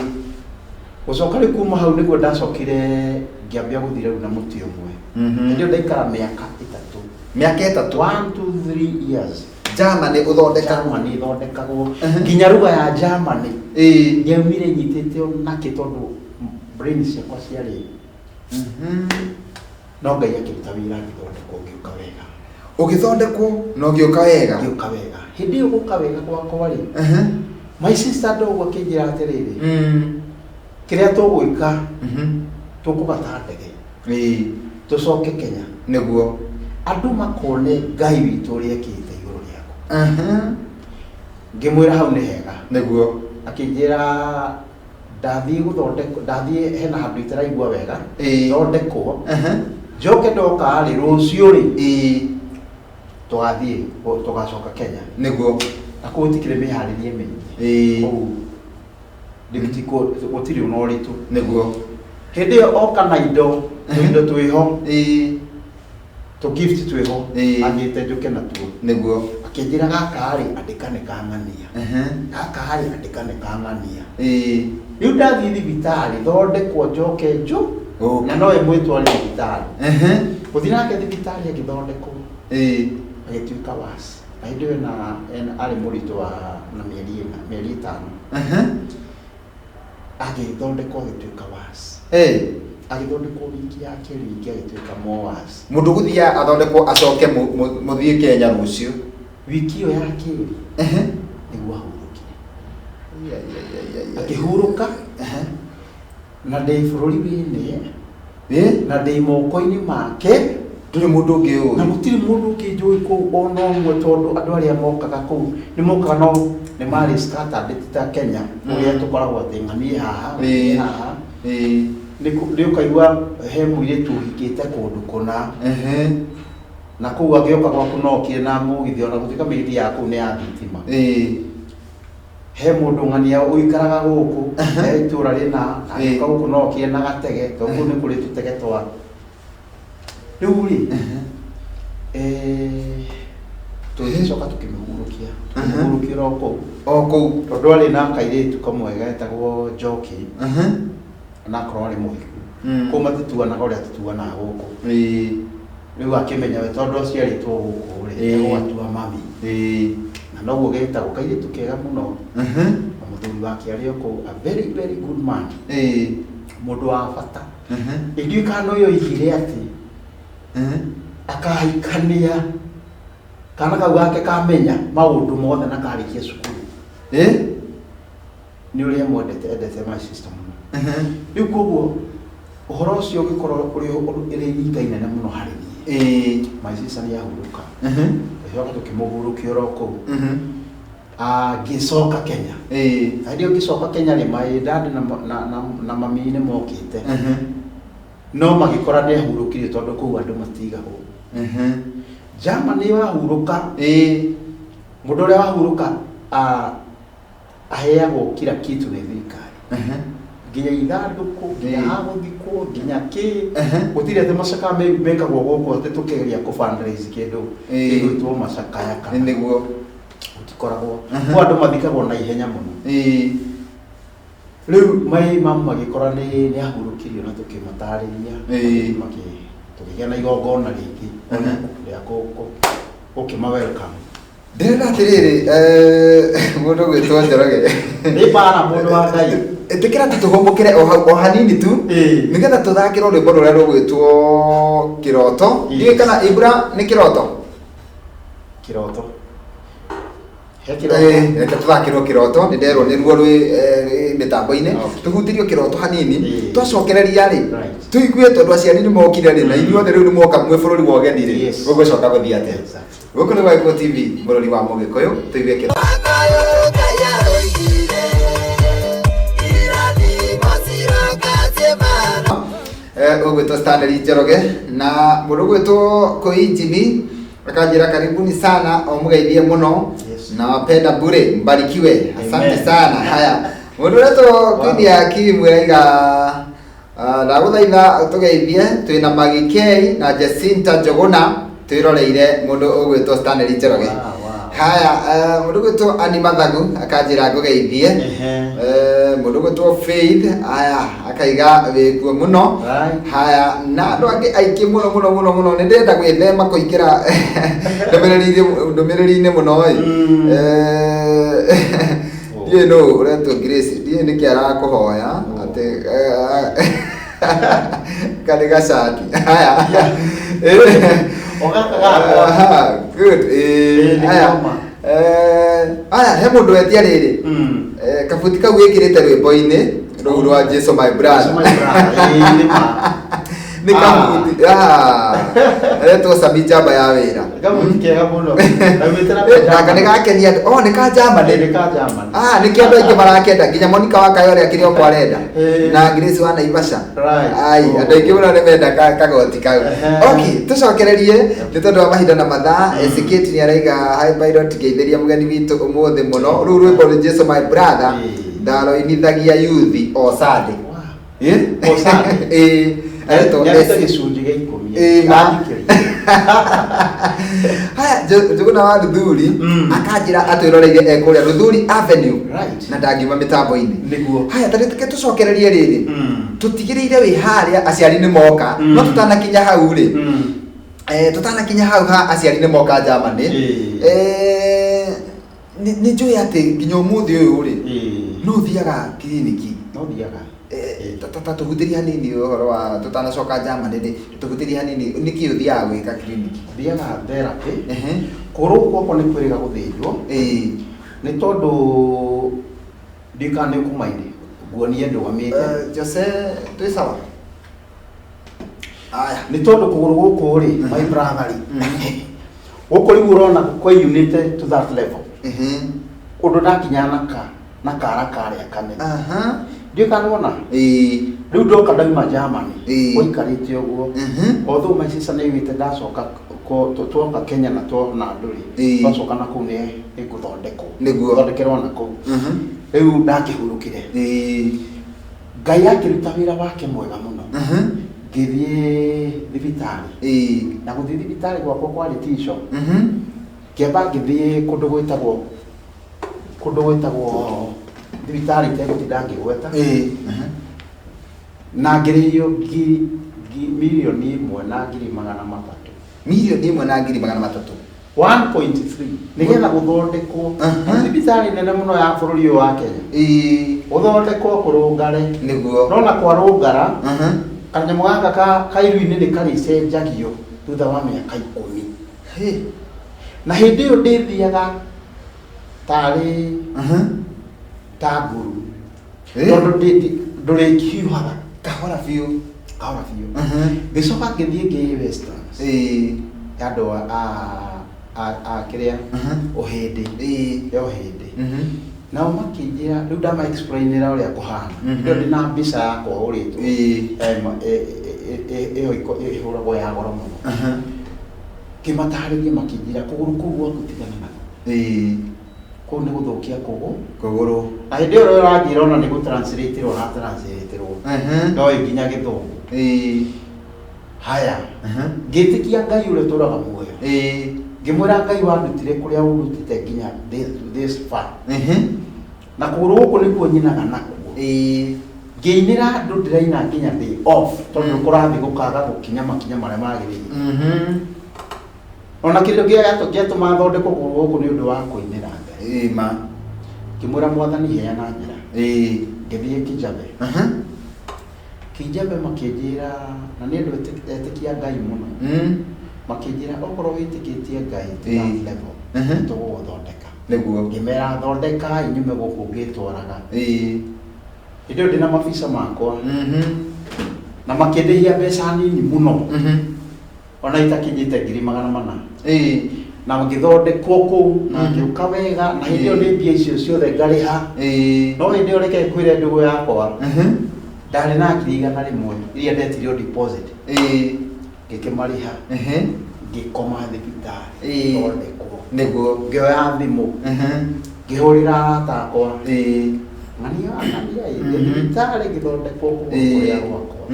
Gũcoka rĩu kuma hau nĩguo ndacokire ngĩambia gũthiĩ rĩu na mũtĩ ũmwe. Mhm. Hĩndĩ ĩyo ndaikara mĩaka 3. Mĩaka 3? 1, 2, 3 years. Germany ũthondekagwo. Germany ĩthondekagwo. Mhm. Nginya ruga ya Germany. Ĩĩ. Ndiaumire nyitĩte onakĩ tondũ brain ciakwa ciarĩ. Mhm. No Ngai akĩruta wĩra ngĩthondekwo ngĩũka wega. Ũgĩthondekwo na ũgĩũka wega. Ngĩũka wega. Hĩndĩ ĩyo gũka wega gwakwa rĩ, Ehe. my sister ndoguo akĩnjĩra atĩrĩrĩ, Mm. kĩrĩa tũgwĩka, Mhm. tũkũgata ndege, Ĩĩ. tũcoke Kenya, Nĩguo. Andũ makone Ngai witũ ũrĩa ekĩte igũrũ rĩaku. Ehe. Ngĩmwĩra hau nĩ hega. Nĩguo. Akĩnjĩra ndathiĩ gũthondekwo, ndathiĩ hena handũ itaraigua wega, Ĩĩ. thondekwo, Ehe. njoke ndoka rĩ, rũciũ rĩ, Ĩĩ. tũgathiĩ, tũgacoka Kenya. Nĩguo. Na kũu gũtikĩrĩ mĩharĩrie mĩingĩ. Ĩĩ. Kũu gũtirĩ na ũritũ. Nĩguo. Hĩndĩ ĩyo oka na indo, tũindo twĩho, Ĩĩ. tũ gift twĩho, Ĩĩ. anjĩte njũke natuo. Nĩguo. Akĩnjĩra gaka rĩ, andĩka nĩ kang'ania. Ehe. Gaka rĩ, andĩka nĩ kang'ania. Ĩĩ. Rĩu ndathiĩ thibitarĩ, thondekwo njoke njũ, Ũke. na nowe mwĩtware thibitarĩ. Ehe. Gũthiĩ nake thibitarĩ agĩthondekwo, Ĩĩ. Agĩtuĩka was. Na hĩndĩ ĩyo arĩ mũritũ wa na mĩeri ĩna, mĩeri 5. Ehe. Agĩthondekwo agĩtuĩka was. Ĩĩ. Agĩthondekwo wiki ya kerĩ, wiki agĩtuĩka more was. Mũndũ gũthiĩ athondekwo acoke mũthiĩ Kenya rũciũ. Wiki ĩyo ya kerĩ, Ehe. nĩguo ahurũkire. Ia, ia, ia, ia, ia. Akĩhurũka. Ehe. Na ndĩ bũrũri wĩne, Ĩ? na ndĩ moko-inĩ make. Ndũrĩ mũndũ ũngĩ ũĩ. Na gũtirĩ mũndũ ũngĩ njũĩ kũu ona ũmwe, tondũ andũ arĩa mokaga kũu nĩ mokaga no nĩ marĩ scattered ti ta Kenya, ũrĩa tũkoragwo atĩ ng'ani haha, ng'ani haha. Ĩĩ. Nĩ ũkaigua he mũirĩtu ũhikĩte kũndũ kũna. Ehe. Na kũu angĩũka gwaku no okire na mũgithi, ona gũtuĩka mĩgithi ya kũu nĩ ya thitima. Ĩĩ. He mũndũ ng'ania ũikaraga gũkũ, he itũũra rĩna, na Ĩĩ. angĩũka gũkũ no okire na gatege, tondũ kũu nĩ kũrĩ tũtege twa. Rĩu rĩ, tũgĩcoka tũkĩmĩhurũkia. Tũkĩmĩhurũkia o kũu. O kũu. Tondũ arĩ na kairĩtu kamwe getagwo Njoki. Ehe. Na akorwo arĩ mũhiku. Mm. Kũu matituanaga ũrĩa tũtuanaga gũkũ. Ĩĩ. Rĩu akĩmenya we tondũ aciarĩtwo gũkũ rĩ, Ĩĩ. egũgatua mami. Ĩĩ. Na noguo getagwo kairĩtu kega mũno. Ehe. Na mũthuri wake arĩ o kũu, a very very good man. Ĩĩ. Mũndũ wa bata. Ehe. Ithuĩ kana ũyũ oigire atĩ Ehe. akahikania kana kau gake kamenya maũndũ mothe na karĩkia cukuru. Ĩĩ. Nĩ ũrĩa mwendete, endete my sister mũno. Ehe. Rĩu koguo ũhoro ũcio ũgĩkorwo ũrĩ ihinda inene mũno harĩ niĩ. Ĩĩ. My sister nĩ ahurũka. Ehe. Tũgĩcoka tũkĩmũhurũkia oro kũu. Mhm. Ngĩcoka Kenya. Ĩĩ. Hĩndĩ ĩyo ngĩcoka Kenya rĩ, my dad na mami nĩ mokĩte. Ehe. No magĩkora nĩ ahurũkire tondũ kũu andũ matigagwo. Ehe. Germany wahurũka, Ĩĩ. mũndũ ũrĩa wahurũka, aheagwo kila kitu nĩ thirikari. Ehe. Nginya ithandũkũ, nginya Ĩĩ. ha gũthikwo, nginya kĩ. Ehe. Gũtirĩ atĩ macakaya mekagwo gũkũ atĩ tũkĩgeria kũ fundraise kĩndũ Ĩĩ. gĩgwĩtwo macakaya kana. Nĩguo. Gũtikoragwo. Ehe. Kũu andũ mathikagwo na ihenya mũno. Ĩĩ. Rĩu mai mamu magĩkora nĩ ahurũkirio na tũkĩmatarĩria. Ĩĩ. Tũkĩgĩa na igongona rĩngĩ Ehe. rĩa gũkĩma welcome. Ndĩrenda atĩrĩrĩ, mũndũ gwĩtwo Njoroge. Nĩ bara mũndũ wa Ngai. Ĩtĩkĩra tu tũhũmũkĩre o hau, o hanini tu. Ĩĩ. Nĩgetha tũthakĩre rwĩmbo rũrĩa rũgwĩtwo Kĩroto. Yes. Ndiũĩ kana Ibra nĩ kĩroto? Kĩroto. He kĩroto. Ĩĩ, reke tũthakĩrwo kĩroto, nĩ nderwo nĩruo rwĩ mĩtambo-inĩ. Okay. Tũhutĩrio kĩroto hanini. Ĩĩ. Twacokereria rĩ, Right. tũigue tondũ aciari nĩ mokire rĩ, na ithuothe rĩu nĩ mwoka mwĩ bũrũri wa ũgeni rĩ. Yes. Gũgũcoka gũthiĩ atĩa? Exactly. Gũkũ nĩ gwa Gĩkũyũ TV, bũrũri wa Mũgĩkũyũ, tũigue kĩroto. Ũgwĩtwo Stanley Njoroge na mũndũ ũgwĩtwo Koi Jimmy akanjĩra karibuni sana, o mũgeithie mũno. Yes. Na wapenda bure, mbarikiwe. Asante Amen. sana. Haya, mũndũ ũretwo Queen ya Kim aiga, ndagũthaitha tũgeithie twĩna Maggie K na Jacinta Njuguna twĩroreire mũndũ ũgwĩtwo Stanley Njoroge. Wow, wow. Haya, mũndũ ũgwĩtwo Annie Mathagu akanjĩra ngũgeithie. Ehe. Mũndũ ũgwĩtwo Faith, haya, akaiga wĩkuo mũno. Right. Haya, na andũ angĩ aingĩ mũno mũno mũno mũno, nĩ ndĩrenda gwĩthema kũingĩra ndũmĩrĩri-inĩ mũno ĩ. Mm. Ndiũĩ nũ ũretwo Grace, ndiũĩ nĩkĩ arakũhoya atĩ, karĩ gacati. Haya. O gaka gakwa. Aha, good. Ĩĩ, nĩ Aya. noma. Aya he mũndũ wetia rĩrĩ. Kabuti kau wĩkĩrĩte rwĩmbo-inĩ rũu rwa Jesu my brother. Jesu my brother, ĩĩ, nĩ ma. Nĩ kabuti. Ah. Aretwo Sami Njamba ya wĩra. Kabuti kega mũno. Na wĩtĩra Naka nĩ gakenia andũ. Oh, nĩ ka Germany. Nĩ ka Germany. Ah, nĩkĩo andũ aingĩ marakenda nginya Monica wa Kayore akĩrĩ o arenda Eh. na Grace wa Naivasha. Right. Ai, Oh. andũ aingĩ mũno nĩ menda kagoti kau. Ehe. Okay, tũcokererie nĩ tondũ wa mahinda na mathaa. Ezekiel nĩ araiga hi pilot ngeithĩria mũgeni witũ ũmũthĩ mũno. Rũu rwĩmbo nĩ Jesu my brother ndaroinithagia yuthi o Sunday. Wow. Eh? O Sunday? Eh, aretwo Nĩarute S- gĩcunjĩ gĩa ikũmi. Ĩĩ, ma. Anjikĩrie. Haya, Njũgũna wa Luthuri akanjĩra atwĩroreire e kũrĩa Luthuri Avenue Right. na ndangiuma mĩtambo-inĩ. Nĩguo. Haya, ta reke tũcokererie rĩrĩ. Tũtigĩrĩire wĩ harĩa aciari nĩ moka, no tũtanakinya hau rĩ. Tũtanakinya hau ha aciari nĩ moka Germany. Ĩĩ. Nĩ njũĩ atĩ nginya ũmũthĩ ũyũ rĩ, Ĩĩ. no ũthiaga kiriniki. No thiaga. Ta tũhutĩrie hanini ũhoro wa tũtanacoka Germany rĩ, tũhutĩrie hanini nĩkĩ ũthiaga gwĩka kiriniki? Thiaga therapy. Ehe. Kũgũrũ gũkũ gwakwa nĩ kwĩrĩga gũthĩnjwo. Nĩ tondũ ndiũĩ kana nĩ ũkũmaindi nguonie ndũgamĩte. Jose twĩ sawa? Aya. Nĩ tondũ kũgũrũ gũkũ rĩ, my brother rĩ, gũkũ rĩu ũrona kwĩyunĩte to that level. Ũndũ ndakinya na kara karĩa kanene. Ndiũĩ kana nĩwona? Rĩu ndoka ndauma Germany, gwaikarĩte ũguo. Although my sister nĩ aiguĩte ndacoka twoka Kenya na twona andũ rĩ, twacoka na kũu nĩ ngũthondekwo. Nĩguo. Thondekerwo na kũu. Rĩu ndakĩhurũkire. Ngai akĩruta wĩra wake mwega mũno. Ngĩthiĩ thibitarĩ. Na gũthiĩ thibitarĩ gwakwa kwarĩ tico. Ngĩamba ngĩthiĩ kũndũ gwĩtagwo thibitarĩ itegũtinda ngĩgweta. Na ngĩrĩhio 1,300,000. 1,300,000. 1.3 nĩgetha gũthondekwo. Thibitarĩ nene mũno ya bũrũri ũyũ wa Kenya. Gũthondekwo kũrũngare. Nĩguo. Nona kwarũngara kanyamũ gaka ka iru-inĩ nĩ karĩcenjagio thutha wa mĩaka 10. Hĩ. Na hĩndĩ ĩyo ndĩthiaga tarĩ ta nguru. Tondũ ndũrĩhiũhaga. Kahora biũ. Kahora biũ. Ngĩcoka ngĩthiĩ ngĩ Westlands. Ya andũ a kĩrĩa ũhĩndĩ. Ya ũhĩndĩ. Nao makĩnjĩra rĩu ndama explainĩra ũrĩa kũhana. Rĩu ndĩna mbica yakwa hũrĩtwo. Ĩyo ĩhũragwo ya goro mũno. Ngĩmatarĩria makĩnjĩra kũgũrũ kũu gwaku tigana nako. Kũu nĩ gũthũkia kũgũ. Kũgũrũ. Na hĩndĩ ĩyo ũranjĩra ona nĩ gũ-translate-ĩrwo ũra-translate-ĩrwo. Ndoĩ nginya gĩthũngũ. Haya. Ngĩtĩkia Ngai ũrĩa ũtũraga muoyo. Ngĩmwĩra Ngai wandutire kũrĩa ũndutĩte nginya this far. Na kũgũrũ gũkũ nĩkuo nyinaga nakuo. Ngĩinĩra andũ ndĩraina nginya ndĩ off tondũ kũrathiĩ gũkaga gũkinya makinya marĩa magĩrĩire. Ona kĩndũ gĩatũma thondekwo kũgũrũ gũkũ nĩ ũndũ wa kũinĩra Ngai. Ma. Ngĩmwĩra Mwathani heana njĩra. Ngĩthiĩ Kijabe. Kijabe makĩnjĩra na nĩ andũ etĩkia Ngai mũno. Makĩnjĩra okorwo wĩtĩkĩtie Ngai to that level, tũgũgũthondeka. Nĩguo. Ngĩmera thondekai nyume gũkũ ngĩtwaraga. Hĩndĩ ĩyo ndĩna mabica makwa. Na makĩndĩhia mbeca nini mũno. Ona itakinyĩte 400,000. Na ngĩthondekwo kũu na ngĩũka wega na hĩndĩ ĩyo nĩ mbia icio ciothe ngarĩha. No hĩndĩ ĩyo reke ngwĩre ndũgũ yakwa. Ndarĩ na 100,000 iria ndetirio deposit. Ngĩkĩmarĩha. Ngĩkoma thibitarĩ. Thondekwo. Nĩguo. Ngĩoya thimũ. Ngĩhũrĩra arata akwa. Ng'ania ng'ania ĩ thibitarĩ ngĩthondekwo kũgũrũ kũrĩa gwakwa.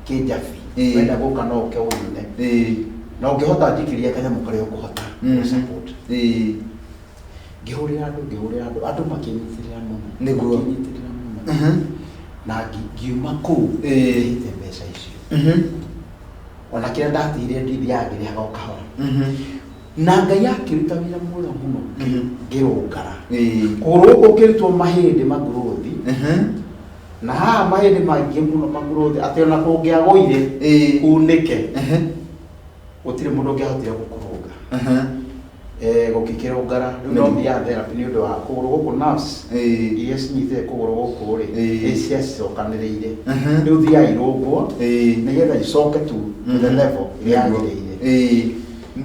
Kĩnjabi. Wenda gũka no ũke ũnyone. Na ũngĩhota njikĩria kanyamũ karĩa ũkũhota. Support. Ngĩhũrĩra andũ ngĩhũrĩra andũ andũ makĩnyitĩrĩra mũno. Nĩguo. Makĩnyitĩrĩra mũno. Na ngiuma kũu ndĩhĩte mbeca icio. Ona kĩrĩa ndatigire ndithiaga ngĩrĩhaga o kahora. Na Ngai akĩruta wĩra mwega mũno ngĩrũngara. Kũgũrũ gũkũ ngĩrutwo mahĩndĩ magurothi. Na haha mahĩndĩ maingĩ mũno magurothi atĩ ona kũngĩagũire kunĩke. Gũtirĩ mũndũ ũngĩahotire gũkũrũnga. Aha. Gũkĩkĩrũngara rĩu no Nĩguo. thiaga therapy nĩ ũndũ wa kũgũrũ gũkũ, nerves iria cinyitĩte kũgũrũ gũkũ rĩ, nĩ ciacokanĩrĩire. Rĩu thiaga irũngwo nĩgetha icoke tu to the level ĩrĩa yagĩrĩire. Ĩĩ.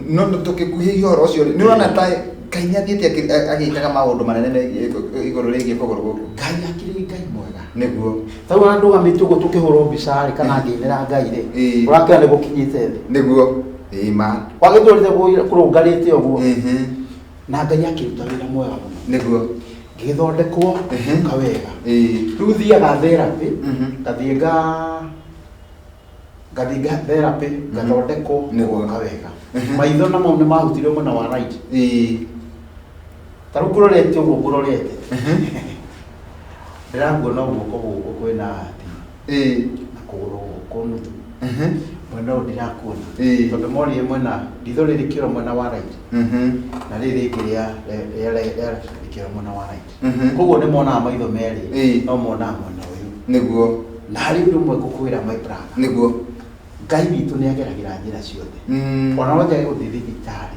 No no tũkĩkuhĩhia ũhoro ũcio rĩ, nĩ ũrona ta Ngai nĩ athiĩte agĩkaga maũndũ manene megiĩ igũrũ rĩgiĩ kũgũrũ gũkũ? Ngai akĩrĩ Ngai mwega. Nĩguo. Tarĩu ona ndũgamĩte ũguo tũkĩhũrwo mbica rĩ, kana ngĩinĩra Ngai rĩ, ũrakĩona nĩ gũkinyĩte thĩ. Nĩguo, ĩĩ ma. Wagĩtũrĩte kũrũngarĩte ũguo. Na Ngai akĩruta wĩra mwega mũno. Nĩguo. Ngĩgĩthondekwo kawega. Rĩu thiaga therapy, ngathiĩ nga ngathiĩ nga therapy, ngathondekwo ngoka wega. Maitho namo nĩ mahutirio mwena wa right. Ta rĩu ngũrorete ũguo ngũrorete, ndĩrakuona guoko gũkũ kwĩna thi na kũgũrũ gũkũ nuthu. Mwena ũyũ ndirakuona tondũ morire mwena ritho rĩrĩ kĩoro mwena wa right na rĩrĩ rĩngĩ rĩa left rĩkĩoro mwena wa right. Koguo nĩ monaga maitho merĩ, no monaga mwena ũyũ. Nĩguo. Na harĩ ũndũ ũmwe ngũkwĩra, my brother. Nĩguo. Ngai witũ nĩ ageragĩra njĩra ciothe. Ona no njage gũthiĩ thibitarĩ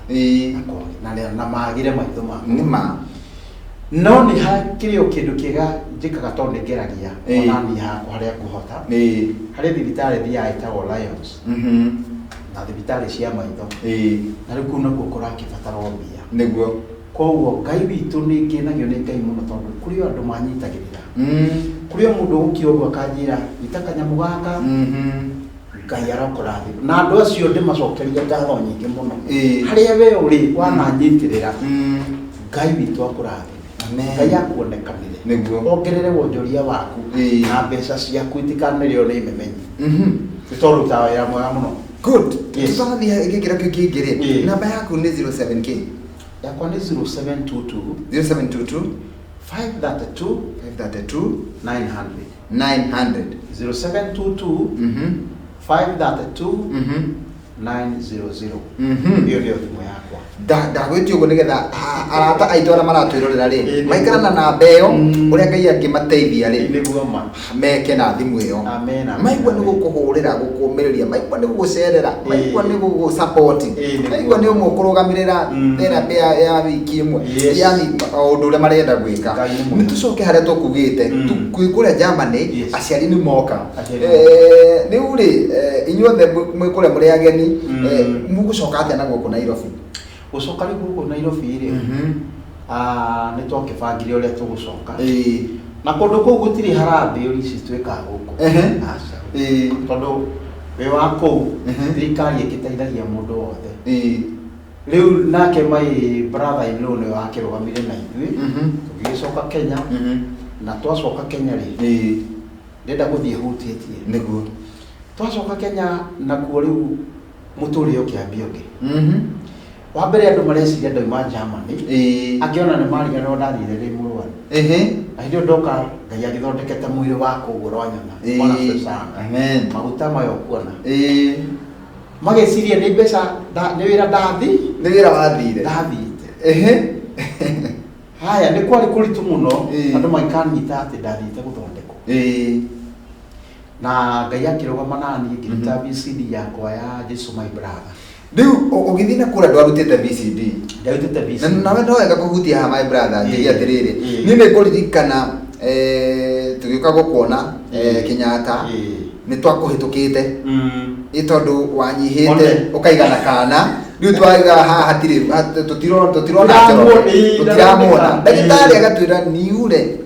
na na magĩre maitho makwa. Nĩ ma. No nĩ hakĩrĩ o kĩndũ kĩega njĩkaga tondũ nĩ ngeragia ona niĩ hakwa harĩa ngũhota. Harĩ thibitarĩ thiaga ĩtagwo Lions, na thibitarĩ cia maitho. Na rĩu kũu nakuo kũrakĩbatara o mbia. Nĩguo. Koguo Ngai witũ, nĩ ngenagio nĩ Ngai mũno tondũ kũrĩ o andũ manyitagĩrĩra. Kũrĩ o mũndũ ũgũkira ũguo akanjĩra ita kanyamũ gaka. Ngai arokũrathima na andũ acio ndĩmacokeria ngatho nyingĩ mũno. Harĩa we ũrĩ wananyitĩrĩra, Ngai witũ akũrathime. Amen. Ngai akuonekanĩre. Nĩguo. Ongerere wonjoria waku na mbeca ciaku itikanĩrĩo nĩ memenyi, nĩ tondũ rutaga wĩra mwega mũno. Good. Yes. Tũtanathiĩ gĩkĩro kĩu kĩngĩ rĩ, namba yaku nĩ 07K? Yakwa nĩ 0722 0722 532 532 900. 900. 0722 532 900. Ĩyo nĩyo thimũ yakwa. Ndagwĩtia ũguo nĩgetha arata aitũ arĩa maratwĩrorera rĩ, maikara na namba ĩyo, ũrĩa Ngai angĩmateithia rĩ, Nĩguo ma. Meke na thimũ ĩyo. Amen, amen, Maigua nĩ amen. gũkũhũrĩra, gũkũmĩrĩria, maigua nĩ gũgũcerera, maigua nĩ gũgũsupport, Nĩguo. maigua nĩ ũmwe ũkũrũgamĩrĩra therapy ya wiki ĩmwe, Yes. yani maũndũ ũrĩa marenda gwĩka. Ngai nĩ mwega. Nĩ tũcoke harĩa tũkugĩte. Twĩ kũrĩa Germany, aciari nĩ moka. Aciari. Rĩu rĩ, inyuothe mwĩ kũrĩa mũrĩ ageni, mũgũcoka atĩa na gũkũ Nairobi? Gũcoka rĩu gũkũ Nairobi rĩ, nĩ twakĩbangire ũrĩa tũgũcoka, na kũndũ kũu gũtirĩ harambĩ ũrĩa ici twĩkaga gũkũ. Aca. Tondũ wĩ wa kũu, thirikari ĩgĩteithagia mũndũ wothe. Rĩu nake my brother in law nĩwe wakĩrũgamire na ithuĩ, tũgĩgĩcoka Kenya. Na twacoka Kenya rĩ, ndĩrenda gũthiĩ hutĩtie. Nĩguo. Twacoka Kenya nakuo rĩu mũtũrĩre ũkĩambia ũngĩ. Wa mbere andũ mareciria ndauma Germany, angĩ ona nĩ mariganĩrwo ndathire ndĩ mũrwaru. Na hĩndĩ ĩyo ndoka Ngai agĩthondekete mwĩrĩ wakwa ũguo ũranyona. Bwana asifiwe sana. Amen. Maguta maya ũkuona, mageciria nĩ mbeca nĩ wĩra ndathi. Nĩ wĩra wathire. Ndathiĩte. Haya, nĩ kwarĩ kũritũ mũno. Andũ magĩkanyita atĩ ndathiĩte gũthondekwo. Na Ngai akĩrũgama naniĩ ngĩruta VCD yakwa ya Jesu My Brother. Rĩu ũgĩthiĩ na kũrĩa ndwarutĩte VCD? Ndarutĩte VCD. Na nawe no wega kũhutia haha, my brother, njĩrie atĩrĩrĩ, niĩ nĩ ngũririkana tũgĩũka gũkuona Kenyatta, nĩ twakũhĩtũkĩte ĩ tondũ wanyihĩte One. ũkaigana kana rĩu twaiga haha hatirĩ tũtirona Ndĩramuona, Njoroge. Tũtiramwona. Tũtiramuona. Ndagĩtarĩ agatwĩra niure.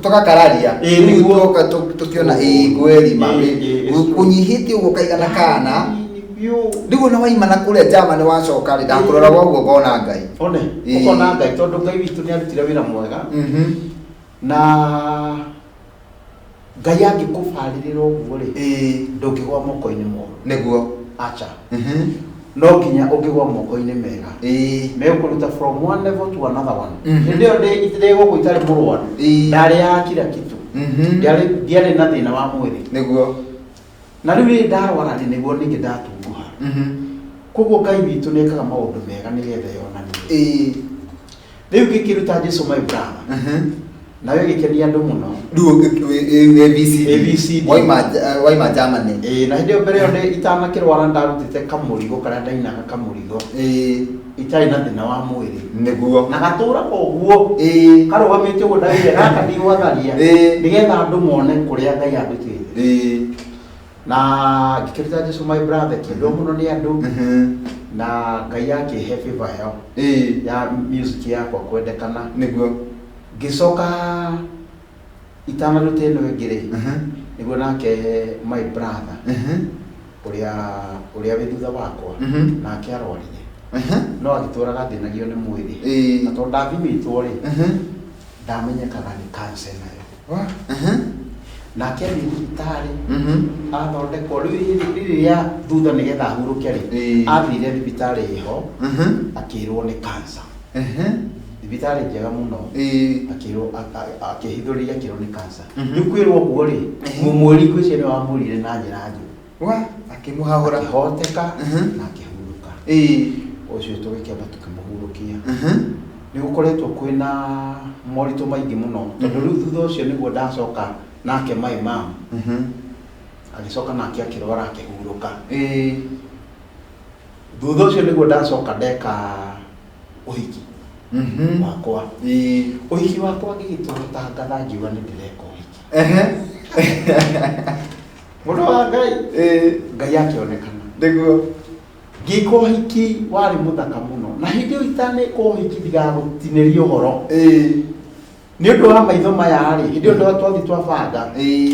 Tũgakararia. Ĩĩ, Rĩu nĩguo. twoka tũkĩona ĩĩ kweli ma Ĩĩ, it's true. kũnyihĩtie ũguo ũkaigana kana. Biũ. Rĩu ona waima na kũrĩa Germany wacoka rĩ, ndakũrora woguo ngona Ngai. One, ũkona Ngai tondũ Ngai witũ nĩ arutire wĩra mwega. Na Ngai angĩkũbarĩrĩra ũguo rĩ, ndũngĩgwa moko-inĩ moru. Nĩguo. Acha. No nginya ũngĩgwa moko-inĩ mega, megũkũruta from one level to another one. Hĩndĩ ĩyo ndĩ gũkũ itarĩ mũrwaru, ndarĩaga kila kitu. Ndiarĩ na thĩna wa mwĩrĩ. Nĩguo. Na rĩu rĩrĩ ndarwara rĩ, nĩguo ningĩ ndatunguha. Koguo Ngai witũ nĩ ekaga maũndũ mega nĩgetha yonanie. Rĩu ngĩkĩruta Jesu My Brother. Nayo ĩgĩkenia andũ mũno. Rĩu ABCD. ABCD. Waima Germany. Ĩĩ, na hĩndĩ ĩyo mbere ĩyo itanakĩrwara ndarutĩte kamũrigo karĩa ndainaga kamũrigo. Itarĩ na thĩna wa mwĩrĩ. Nĩguo. Na gatũra ũguo. Karũgamĩte ũguo ndagĩire gaka ndigwatharia. Nĩgetha andũ mone kũrĩa Ngai andutĩte. Na ngĩkĩruta Jesu my brother kĩendwo mũno nĩ andũ. Na Ngai akĩhe favor ĩyo ya music yakwa kwendekana. Nĩguo. Ngĩcoka itanaruta ĩno ĩngĩ rĩ, nĩguo nake my brother ũrĩa ũrĩa wĩ thutha wakwa nake arwarire no agĩtũraga athĩnagio nĩ mwĩrĩ na tondũ ndathimĩtwo rĩ ndamenyekaga nĩ cancer nayo. Nake athiĩ thibitarĩ athondekwo rĩu rĩrĩa thutha nĩgetha ahurũke rĩ athire thibitarĩ ĩho akĩrwo nĩ cancer. Thibitarĩ njega mũno. Akĩrwo akĩhithũrĩria akĩrwo nĩ cancer. Rĩu kwĩrwo ũguo rĩ mũmwĩri ngwĩciria nĩwe wamwĩrire na njĩra njũru. Wa akĩmũhahũra. Akĩhoteka na akĩhurũka. Ũcio tũgĩkĩamba tũkĩmũhurũkia. Nĩ gũkoretwo kwĩna moritũ maingĩ mũno tondũ rĩu thutha ũcio nĩguo ndacoka nake my mom agĩcoka nake akĩrwara akĩhurũka. Thutha ũcio nĩguo ndacoka ndeka ũhiki wakwa. Ũhiki wakwa ngĩgĩtũtangatha ngiuga nĩ ndĩreka ũhiki. Mũndũ wa Ngai. Ngai akĩonekana. Nĩguo. Ngĩka ũhiki warĩ mũthaka mũno. Na hĩndĩ ĩyo itaneka ũhiki ndigagũtinĩria ũhoro. Nĩ ũndũ wa maitho maya rĩ, hĩndĩ ĩyo ndo twathiĩ twabanga.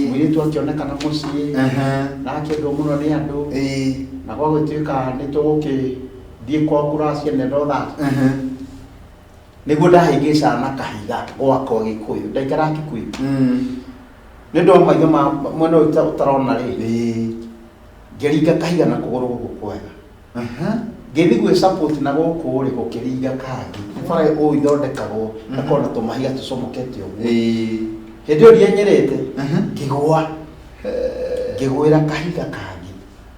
Mũirĩtu akĩonekana mũciĩ. Na akĩendwo mũno nĩ andũ. Na gwa gũtuĩka nĩ tũgũkĩthiĩ kwao kũracia and all that. Nĩguo ndahĩngĩcana na kahiga gwakwa Gĩkũyũ. Ndaikaraga Kikuyu. Nĩ ũndũ wa maitho ma mwena ũyũ ũtarona rĩ, ngĩringa kahiga na kũgũrũ gũkũ kwega. Ngĩthiĩ gwĩ support na gũkũ rĩ, gũkĩringa kangĩ. Nĩ bara ũũ ithondekagwo, gakorwo na tũmahiga tũcomokete ũguo. Hĩndĩ ĩyo ndienyerete, ngĩgũa. Ngĩgũĩra kahiga kangĩ.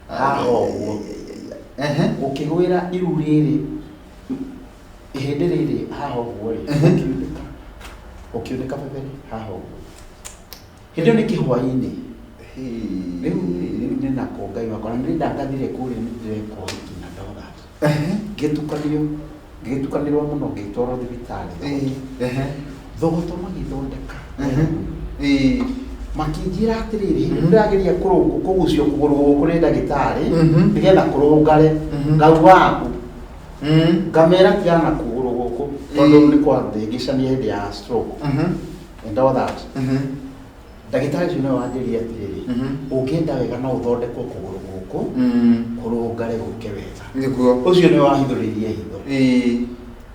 Haha ũguo. Gũkĩgwĩra iru rĩrĩ, ihĩndĩ rĩrĩ haha ũguo rĩ, gũkiunĩka. Gũkiunĩka bebere haha ũguo. Hĩndĩ ĩyo nĩ kĩhwainĩ. Rĩu rĩu nĩ nako Ngai wakwa, na nĩ ndangathire kũrĩa nĩ ndĩreka ũhiki na ndoga. Ngĩtukanio, ngĩtukanĩrwo mũno ngĩtwarwo thibitarĩ. Thogoto magĩthondeka. Makĩnjĩra atĩrĩrĩ, hĩndĩ ĩrĩa ndĩrageria kũgucio kũgũrũ gũkũ nĩ ndagĩtarĩ, nĩgetha kũrũngare, ngauga waku. Ngamera tigana na kũgũrũ gũkũ, tondũ nĩ kwathĩngĩcania hĩndĩ ya stroke. And all that. Ndagĩtarĩ ũcio nĩwe wanjĩrire atĩrĩrĩ, ũngĩenda wega no ũthondekwo kũgũrũ gũkũ, kũrũngare gũke wega. Nĩguo. Ũcio nĩwe wahithũrĩirie hitho.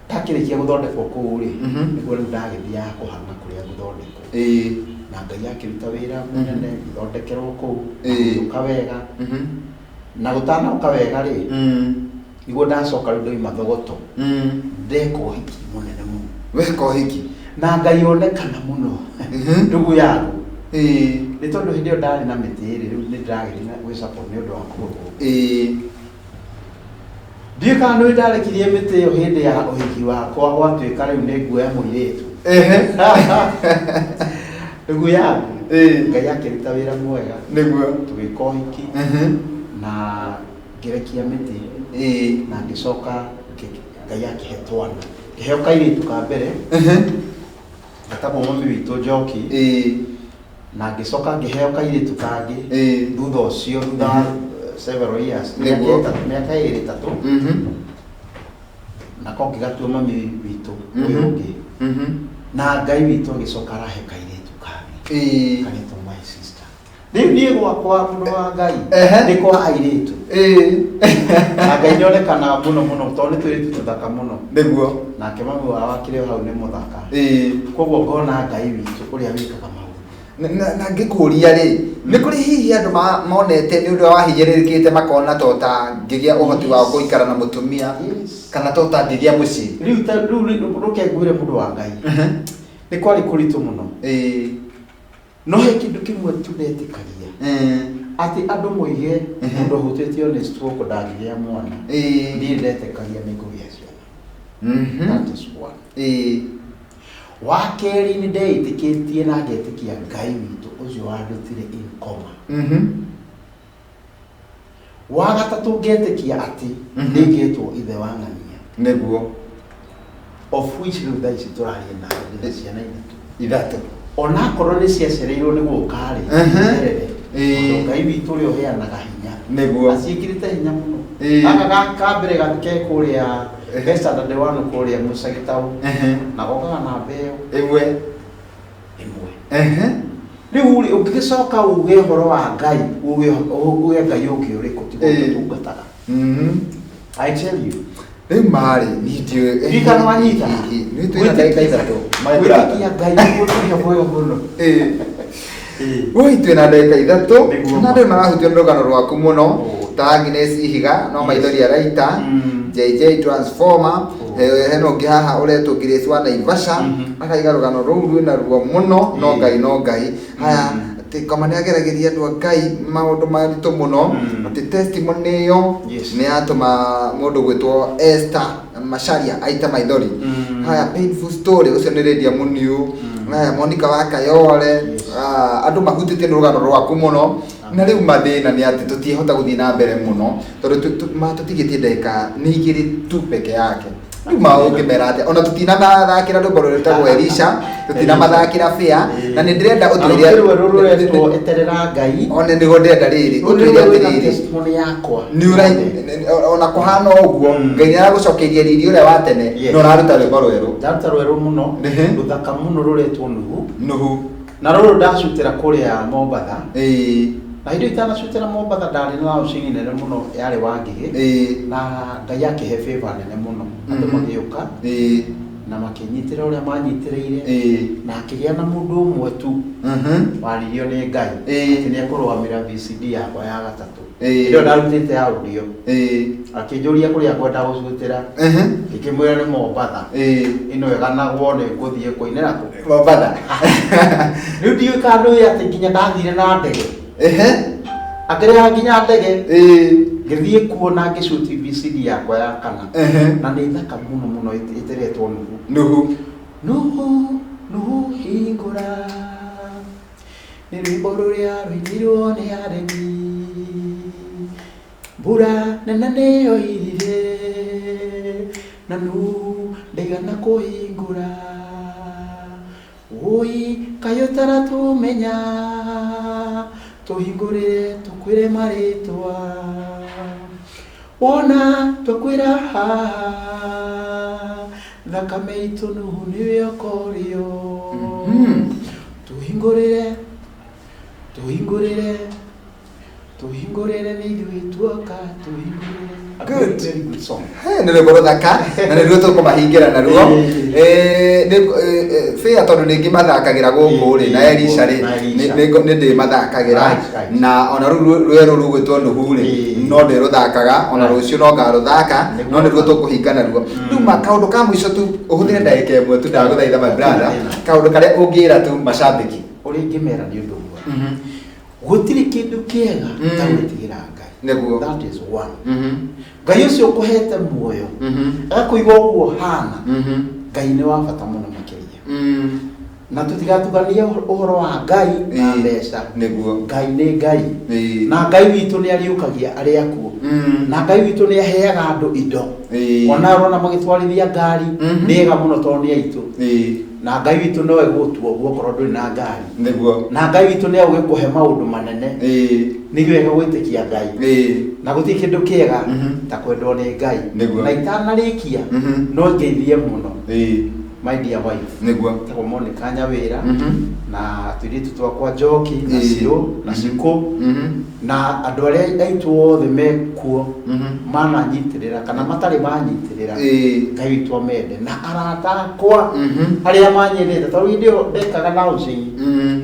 Ndakĩrĩkia gũthondekwo kũu rĩ, nĩguo rĩu ndagĩthiaga kũhang'a kũrĩa gũthondekwo. Na Ngai akĩruta wĩra mũnene, ngĩthondekerwo kũu, gũgĩũka wega. Na gũtanoka wega rĩ, nĩguo ndacoka rĩu ndoima Thogoto. Ndeka ũhiki mũnene mũno. Weka ũhiki? Na Ngai onekana mũno. Ndugu yangu. Nĩ tondũ hĩndĩ ĩyo ndarĩ na mĩtĩ ĩrĩ, rĩu nĩ ndĩragĩthiĩ na gwĩ support nĩ ũndũ wa kũgũrũ gũkũ. Ndiũĩ kana nĩ ndarekirie mĩtĩ ĩyo hĩndĩ ya ũhiki wakwa gwatuĩka rĩu nĩ nguoya mũirĩtu. Ndugu yangu. Ngai akĩruta wĩra mwega. Nĩguo. Tũgĩka ũhiki. Na ngĩrekia mĩtĩ. Na ngĩcoka Ngai akĩhe twana. Ngĩheo kairĩtu ka mbere. Getagwo mami witũ Njoki. Na ngĩcoka ngĩheo kairĩtu kangĩ. Thutha ũcio, thutha wa several years, mĩaka ĩrĩ ĩtatũ. Nako ngĩgatua mami witũ ũyũ ũngĩ. Na Ngai witũ agĩcoka arahe kairĩtu kangĩ. Karetwo my sister. Rĩu niĩ gwakwa mũndũ wa Ngai nĩ kwa airĩtu. Na Ngai nĩ onekanaga mũno mũno tondũ nĩ tũirĩtu tũthaka mũno. Nĩguo. Nake mami wao akĩrĩ o hau nĩ mũthaka. Koguo ngona Ngai witũ ũrĩa wĩkaga maũndũ. Na ngĩkũria rĩ, nĩ kũrĩ hihi andũ monete nĩ ũndũ wa wahinyĩrĩrĩkĩte makona to ta ngĩgĩa ũhoti wa gũikara na mũtumia kana to ta ngĩgĩa mũciĩ? Rĩu ta rĩu rũke ngwĩre mũndũ wa Ngai. Nĩ kwarĩ kũritũ mũno. No he kĩndũ kĩmwe tu ndetĩkagia. Atĩ andũ moige mũndũ ũhutĩtio nĩ stroke ndangĩgĩa mwana. Niĩ ndetĩkagia nĩ ngũgĩa ciana. That is one. Wa kerĩ, nĩ ndeĩtĩkĩtie na ngetĩkia Ngai witũ ũcio wandutire in coma. Wa gatatũ, ngetĩkia atĩ nĩ ngetwo ithe wa ng'ania, of which rĩu thaa ici tũraria nawe ndĩna ciana ithatũ. Ithatũ. Onakorwo nĩ ciacereirwo nĩ gũka rĩ, cerere. Tondũ Ngai witũ ũrĩa ũheanaga hinya aciĩkĩrĩte hinya mũno. Gaka ka mbere ke kũrĩa ke standard one kũrĩa Mũcagĩtaũ, na gokaga namba ĩyo Ĩmwe. Ĩmwe. Rĩu rĩ, ũngĩgĩcoka uge ũhoro wa Ngai, uge Ngai ũngĩ ũrĩkũ tiga ũtũtungataga? I tell you. Rĩu marĩ niĩ ndiũĩ. Ndiũĩ kana wanyita. Nĩ twĩna ndagĩka 3, my brother. Gwĩtĩkia Ngai nĩguo tũhe muoyo mũno. Ui, twĩna ndagĩka 3. Nĩguo. Na andũ marahutio nĩ rũgano rwaku mũno, ta Agnes Ihiga no maithori araita, JJ Transformer. Hena ũngĩ haha ũretwo Grace wa Naivasha, akaiga rũgano rũu rwĩna ruo mũno, no Ngai no Ngai. Haya, atĩ koma nĩ ageragĩria andũ a Ngai maũndũ maritũ mũno, atĩ testimony ĩyo nĩ yatũma mũndũ gwĩtwo Esther Macharia aita maithori. Haya, painful story, ũcio nĩ Lydia Muniu. Haya, Monica wa Kayole. Ah, andũ mahutĩtio nĩ rũgano rwaku mũno, na rĩu mathĩna nĩ atĩ tũtiĩhota gũthiĩ na mbere mũno tondũ tũtigĩtie ndagĩka nĩ 2 tu peke yake. Rĩu ma ũngĩmera atĩa, ona tũtinamathakĩra rwĩmbo rwĩtagwo Elisha, tũtinamathakĩra Fair, na nĩ ndĩrenda ũtwĩre. Rũrũ rũretwo Eterera Ngai. Ona nĩguo ndĩrenda rĩrĩ, ũtwĩre Rũrũ rwĩna atĩrĩrĩ, testimony yakwa. nĩ ũra ona kũhana ũguo, Ngai nĩ aragũcokeirie riri ũrĩa wa tene, na ũraruta rwĩmbo rwerũ. Ndaruta rwerũ mũno, rũthaka mũno, rũretwo Nuhu. Nuhu. Na rũrũ ndacutĩra kũrĩa Mombatha, na hĩndĩ ĩyo itanacutĩra Mombatha ndarĩ na launching nene mũno yarĩ Wangigĩ, na Ngai akĩhe favor nene mũno, andũ magĩũka na makĩnyitĩra ũrĩa manyitĩrĩire, na akĩgĩa na mũndũ ũmwe tu waririo nĩ Ngai atĩ nĩ ekũrũgamĩrĩra VCD yakwa ya gatatũ. Hĩndĩ ĩyo ndarutĩte audio, akĩnjũria kũrĩa ngwenda gũcutĩra, ngĩkĩmwĩra nĩ Mombatha. Ĩno ĩganagwo nĩ ngũthiĩ kũinĩra kũ? Mombatha. Rĩu ndiũĩ kana ndũĩ atĩ nginya ndathire na ndege, akĩrĩha nginya ndege, ngĩthiĩ kuo na ngĩcuti VCD yakwa ya kana, na nĩ thaka mũno mũno, ĩteretwo Nuhu. Nuhu. Nuhu, Nuhu hingũra, nĩ rwĩmbo rũrĩa rũinirwo nĩ arĩmi. Mbura nene nĩyo irire na Nuhu ndaigana kũhingũra. Wũi, kaĩ ũtaratũmenya? Tũhingũrĩre tũkwĩre marĩtwa. Wona twakwĩra haha, thakame itũ Nuhu nĩwe ũkorio. Tũhingũrĩre, tũhingũrĩre, tũhingũrĩre, nĩ ithuĩ tuoka, tũhingũrĩre. A Good. very, very good song. He, nĩ rwĩmbo rũthaka na nĩruo tũkũmahingĩra naruo. Fair, tondũ nĩ ngĩmathakagĩra gũkũ rĩ, na Elisha rĩ, Na Elisha. nĩ ndĩmathakagĩra. Na ona rĩu rwerũ rũgwĩtwo Nuhu rĩ, no ndĩrũthakaga, ona rũciũ no ngarũthaka, no nĩruo tũkũhinga naruo. Rĩu ma kaũndũ ka mũico tu, ũhũthĩre ndagĩka 1 tu, ndagũthaitha, my brother, kaũndũ karĩa ũngĩra tu macambĩki. Ũrĩa ingĩmera nĩ ũndũ ũmwe, gũtirĩ kĩndũ kĩega ta gwĩtigĩra Ngai. That is one. Ngai ũcio ũkũhete muoyo, agakũiga ũguo hana, Ngai nĩ wa bata mũno makĩria, na tũtigatuganie ũhoro wa Ngai na mbeca. Ngai nĩ Ngai, na Ngai witũ nĩ ariũkagia arĩa akuũ, na Ngai witũ nĩ aheaga andũ indo. Ona ũrona magĩtwarithia ngari, nĩ ega mũno tondũ nĩ aitũ, na Ngai witũ no egũgũtua ũguo okorwo ndũrĩ na ngari, na Ngai witũ nĩ egũgĩkũhe maũndũ manene. Nĩ wega gwĩtĩkia Ngai, na gũtirĩ kĩndũ kĩega ta kwendwo nĩ Ngai. Na itanarĩkia, no ngeithie mũno my dear wife, tagwo Monica Nyawĩra, na tũirĩtu twakwa Njoki na Cirũ na Cikũ, na andũ arĩa aitũ othe mekuo mananyitĩrĩra kana matarĩ manyitĩrĩra. Ngai witũ amende, na arata akwa arĩa manyendete, tondũ hĩndĩ ĩyo ndekaga launching,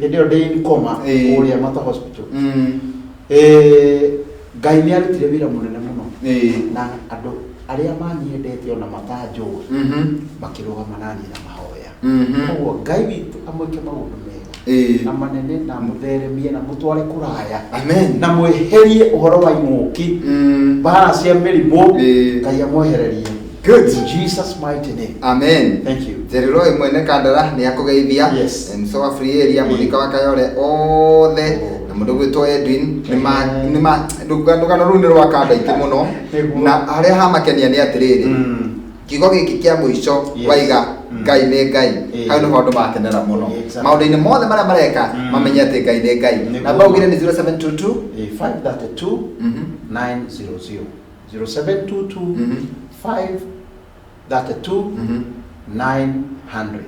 hĩndĩ ĩyo ndĩ in coma kũrĩa Mata Hospital. Ngai nĩ arutire wĩra mũnene mũno, na andũ arĩa manyendete ona matanjũĩ makĩrũgama naniĩ na mahoya. Koguo Ngai witũ amwĩke maũndũ mega na manene, na mũtheremie na mũtware kũraya, Amen. Na mweherie ũhoro wa ing'ũki, mbara cia mĩrimũ. Ngai amwehererie. Good. In Jesus mighty name. Amen. Thank you. Jerero mwene kandara nĩ akũgeithia. Yes. Mso wa free area Monica wa Kayole othe na mũndũ gwĩtwo Edwin nĩ ma nĩ ma rũgano rũu nĩ rwa kanda ingĩ mũno. Nĩguo. Na harĩa hamakenia nĩ atĩrĩrĩ, kiugo gĩkĩ kĩa mũico waiga Ngai nĩ Ngai, hau nĩho andũ makenera mũno. Exactly. Maũndũ-inĩ mothe marĩa mareka, mamenye atĩ Ngai nĩ Ngai. Namba augire nĩ 0722 532 900 0722 532 900.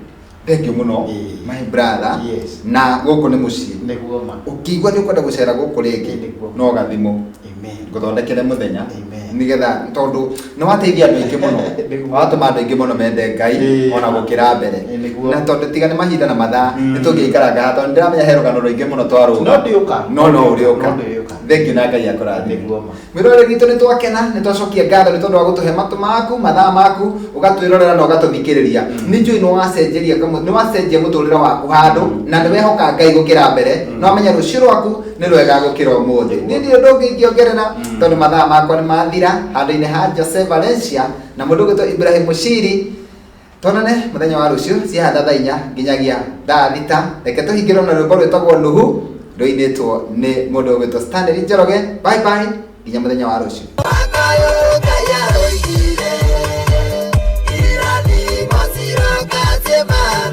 Thank you mũno, my brother. Na gũkũ nĩ mũciĩ. Nĩguo ma. Ũkĩigua nĩ ũkwenda gũcera gũkũ rĩngĩ, no gathimũ. Amen. Ngũthondekere mũthenya. Amen. Nĩgetha tondũ nĩ wateithia andũ aingĩ mũno. Watũma andũ aingĩ mũno mende Ngai ona gũkĩra mbere. Nĩguo. Na tondũ tiga nĩ mahinda na mathaa, nĩ tũngĩikaranga haha tondũ ndĩramenya he rũgano rũingĩ mũno twarũga. No ndĩũka. No ũrĩũka. No ndĩũka. Thank you na Ngai akũrathime. Nĩguo ma. Mwĩroreri witũ, nĩ twakena, nĩ twacokia ngatho nĩ tondũ wa gũtũhe matũ maku, mathaa maku, ũgatwĩrorera na ũgatũthikĩrĩria. Nĩ njũĩ nĩ wacenjeria nĩ wacenjia mũtũrĩre waku handũ na nĩ wehoka Ngai gũkĩra mbere, na wamenya rũciũ rwaku nĩ rwega gũkĩra ũmũthĩ. Niĩ ndirĩ ũndũ ũngĩ ingĩongerera tondũ mathaa makwa nĩ mathira. Handũ-inĩ ha Jose Valencia na mũndũ ũgwĩtwo Ibrahim Mushiri, tuonane mũthenya wa rũciũ ciaha thaa 4 nginyagia thaa 6. Reke tũhingĩrwo na rwĩmbo rwĩtagwo Nuhu rũinĩtwo nĩ mũndũ ũgwĩtwo Stanley Njoroge. Bye bye nginya mũthenya wa rũciũ. Bye.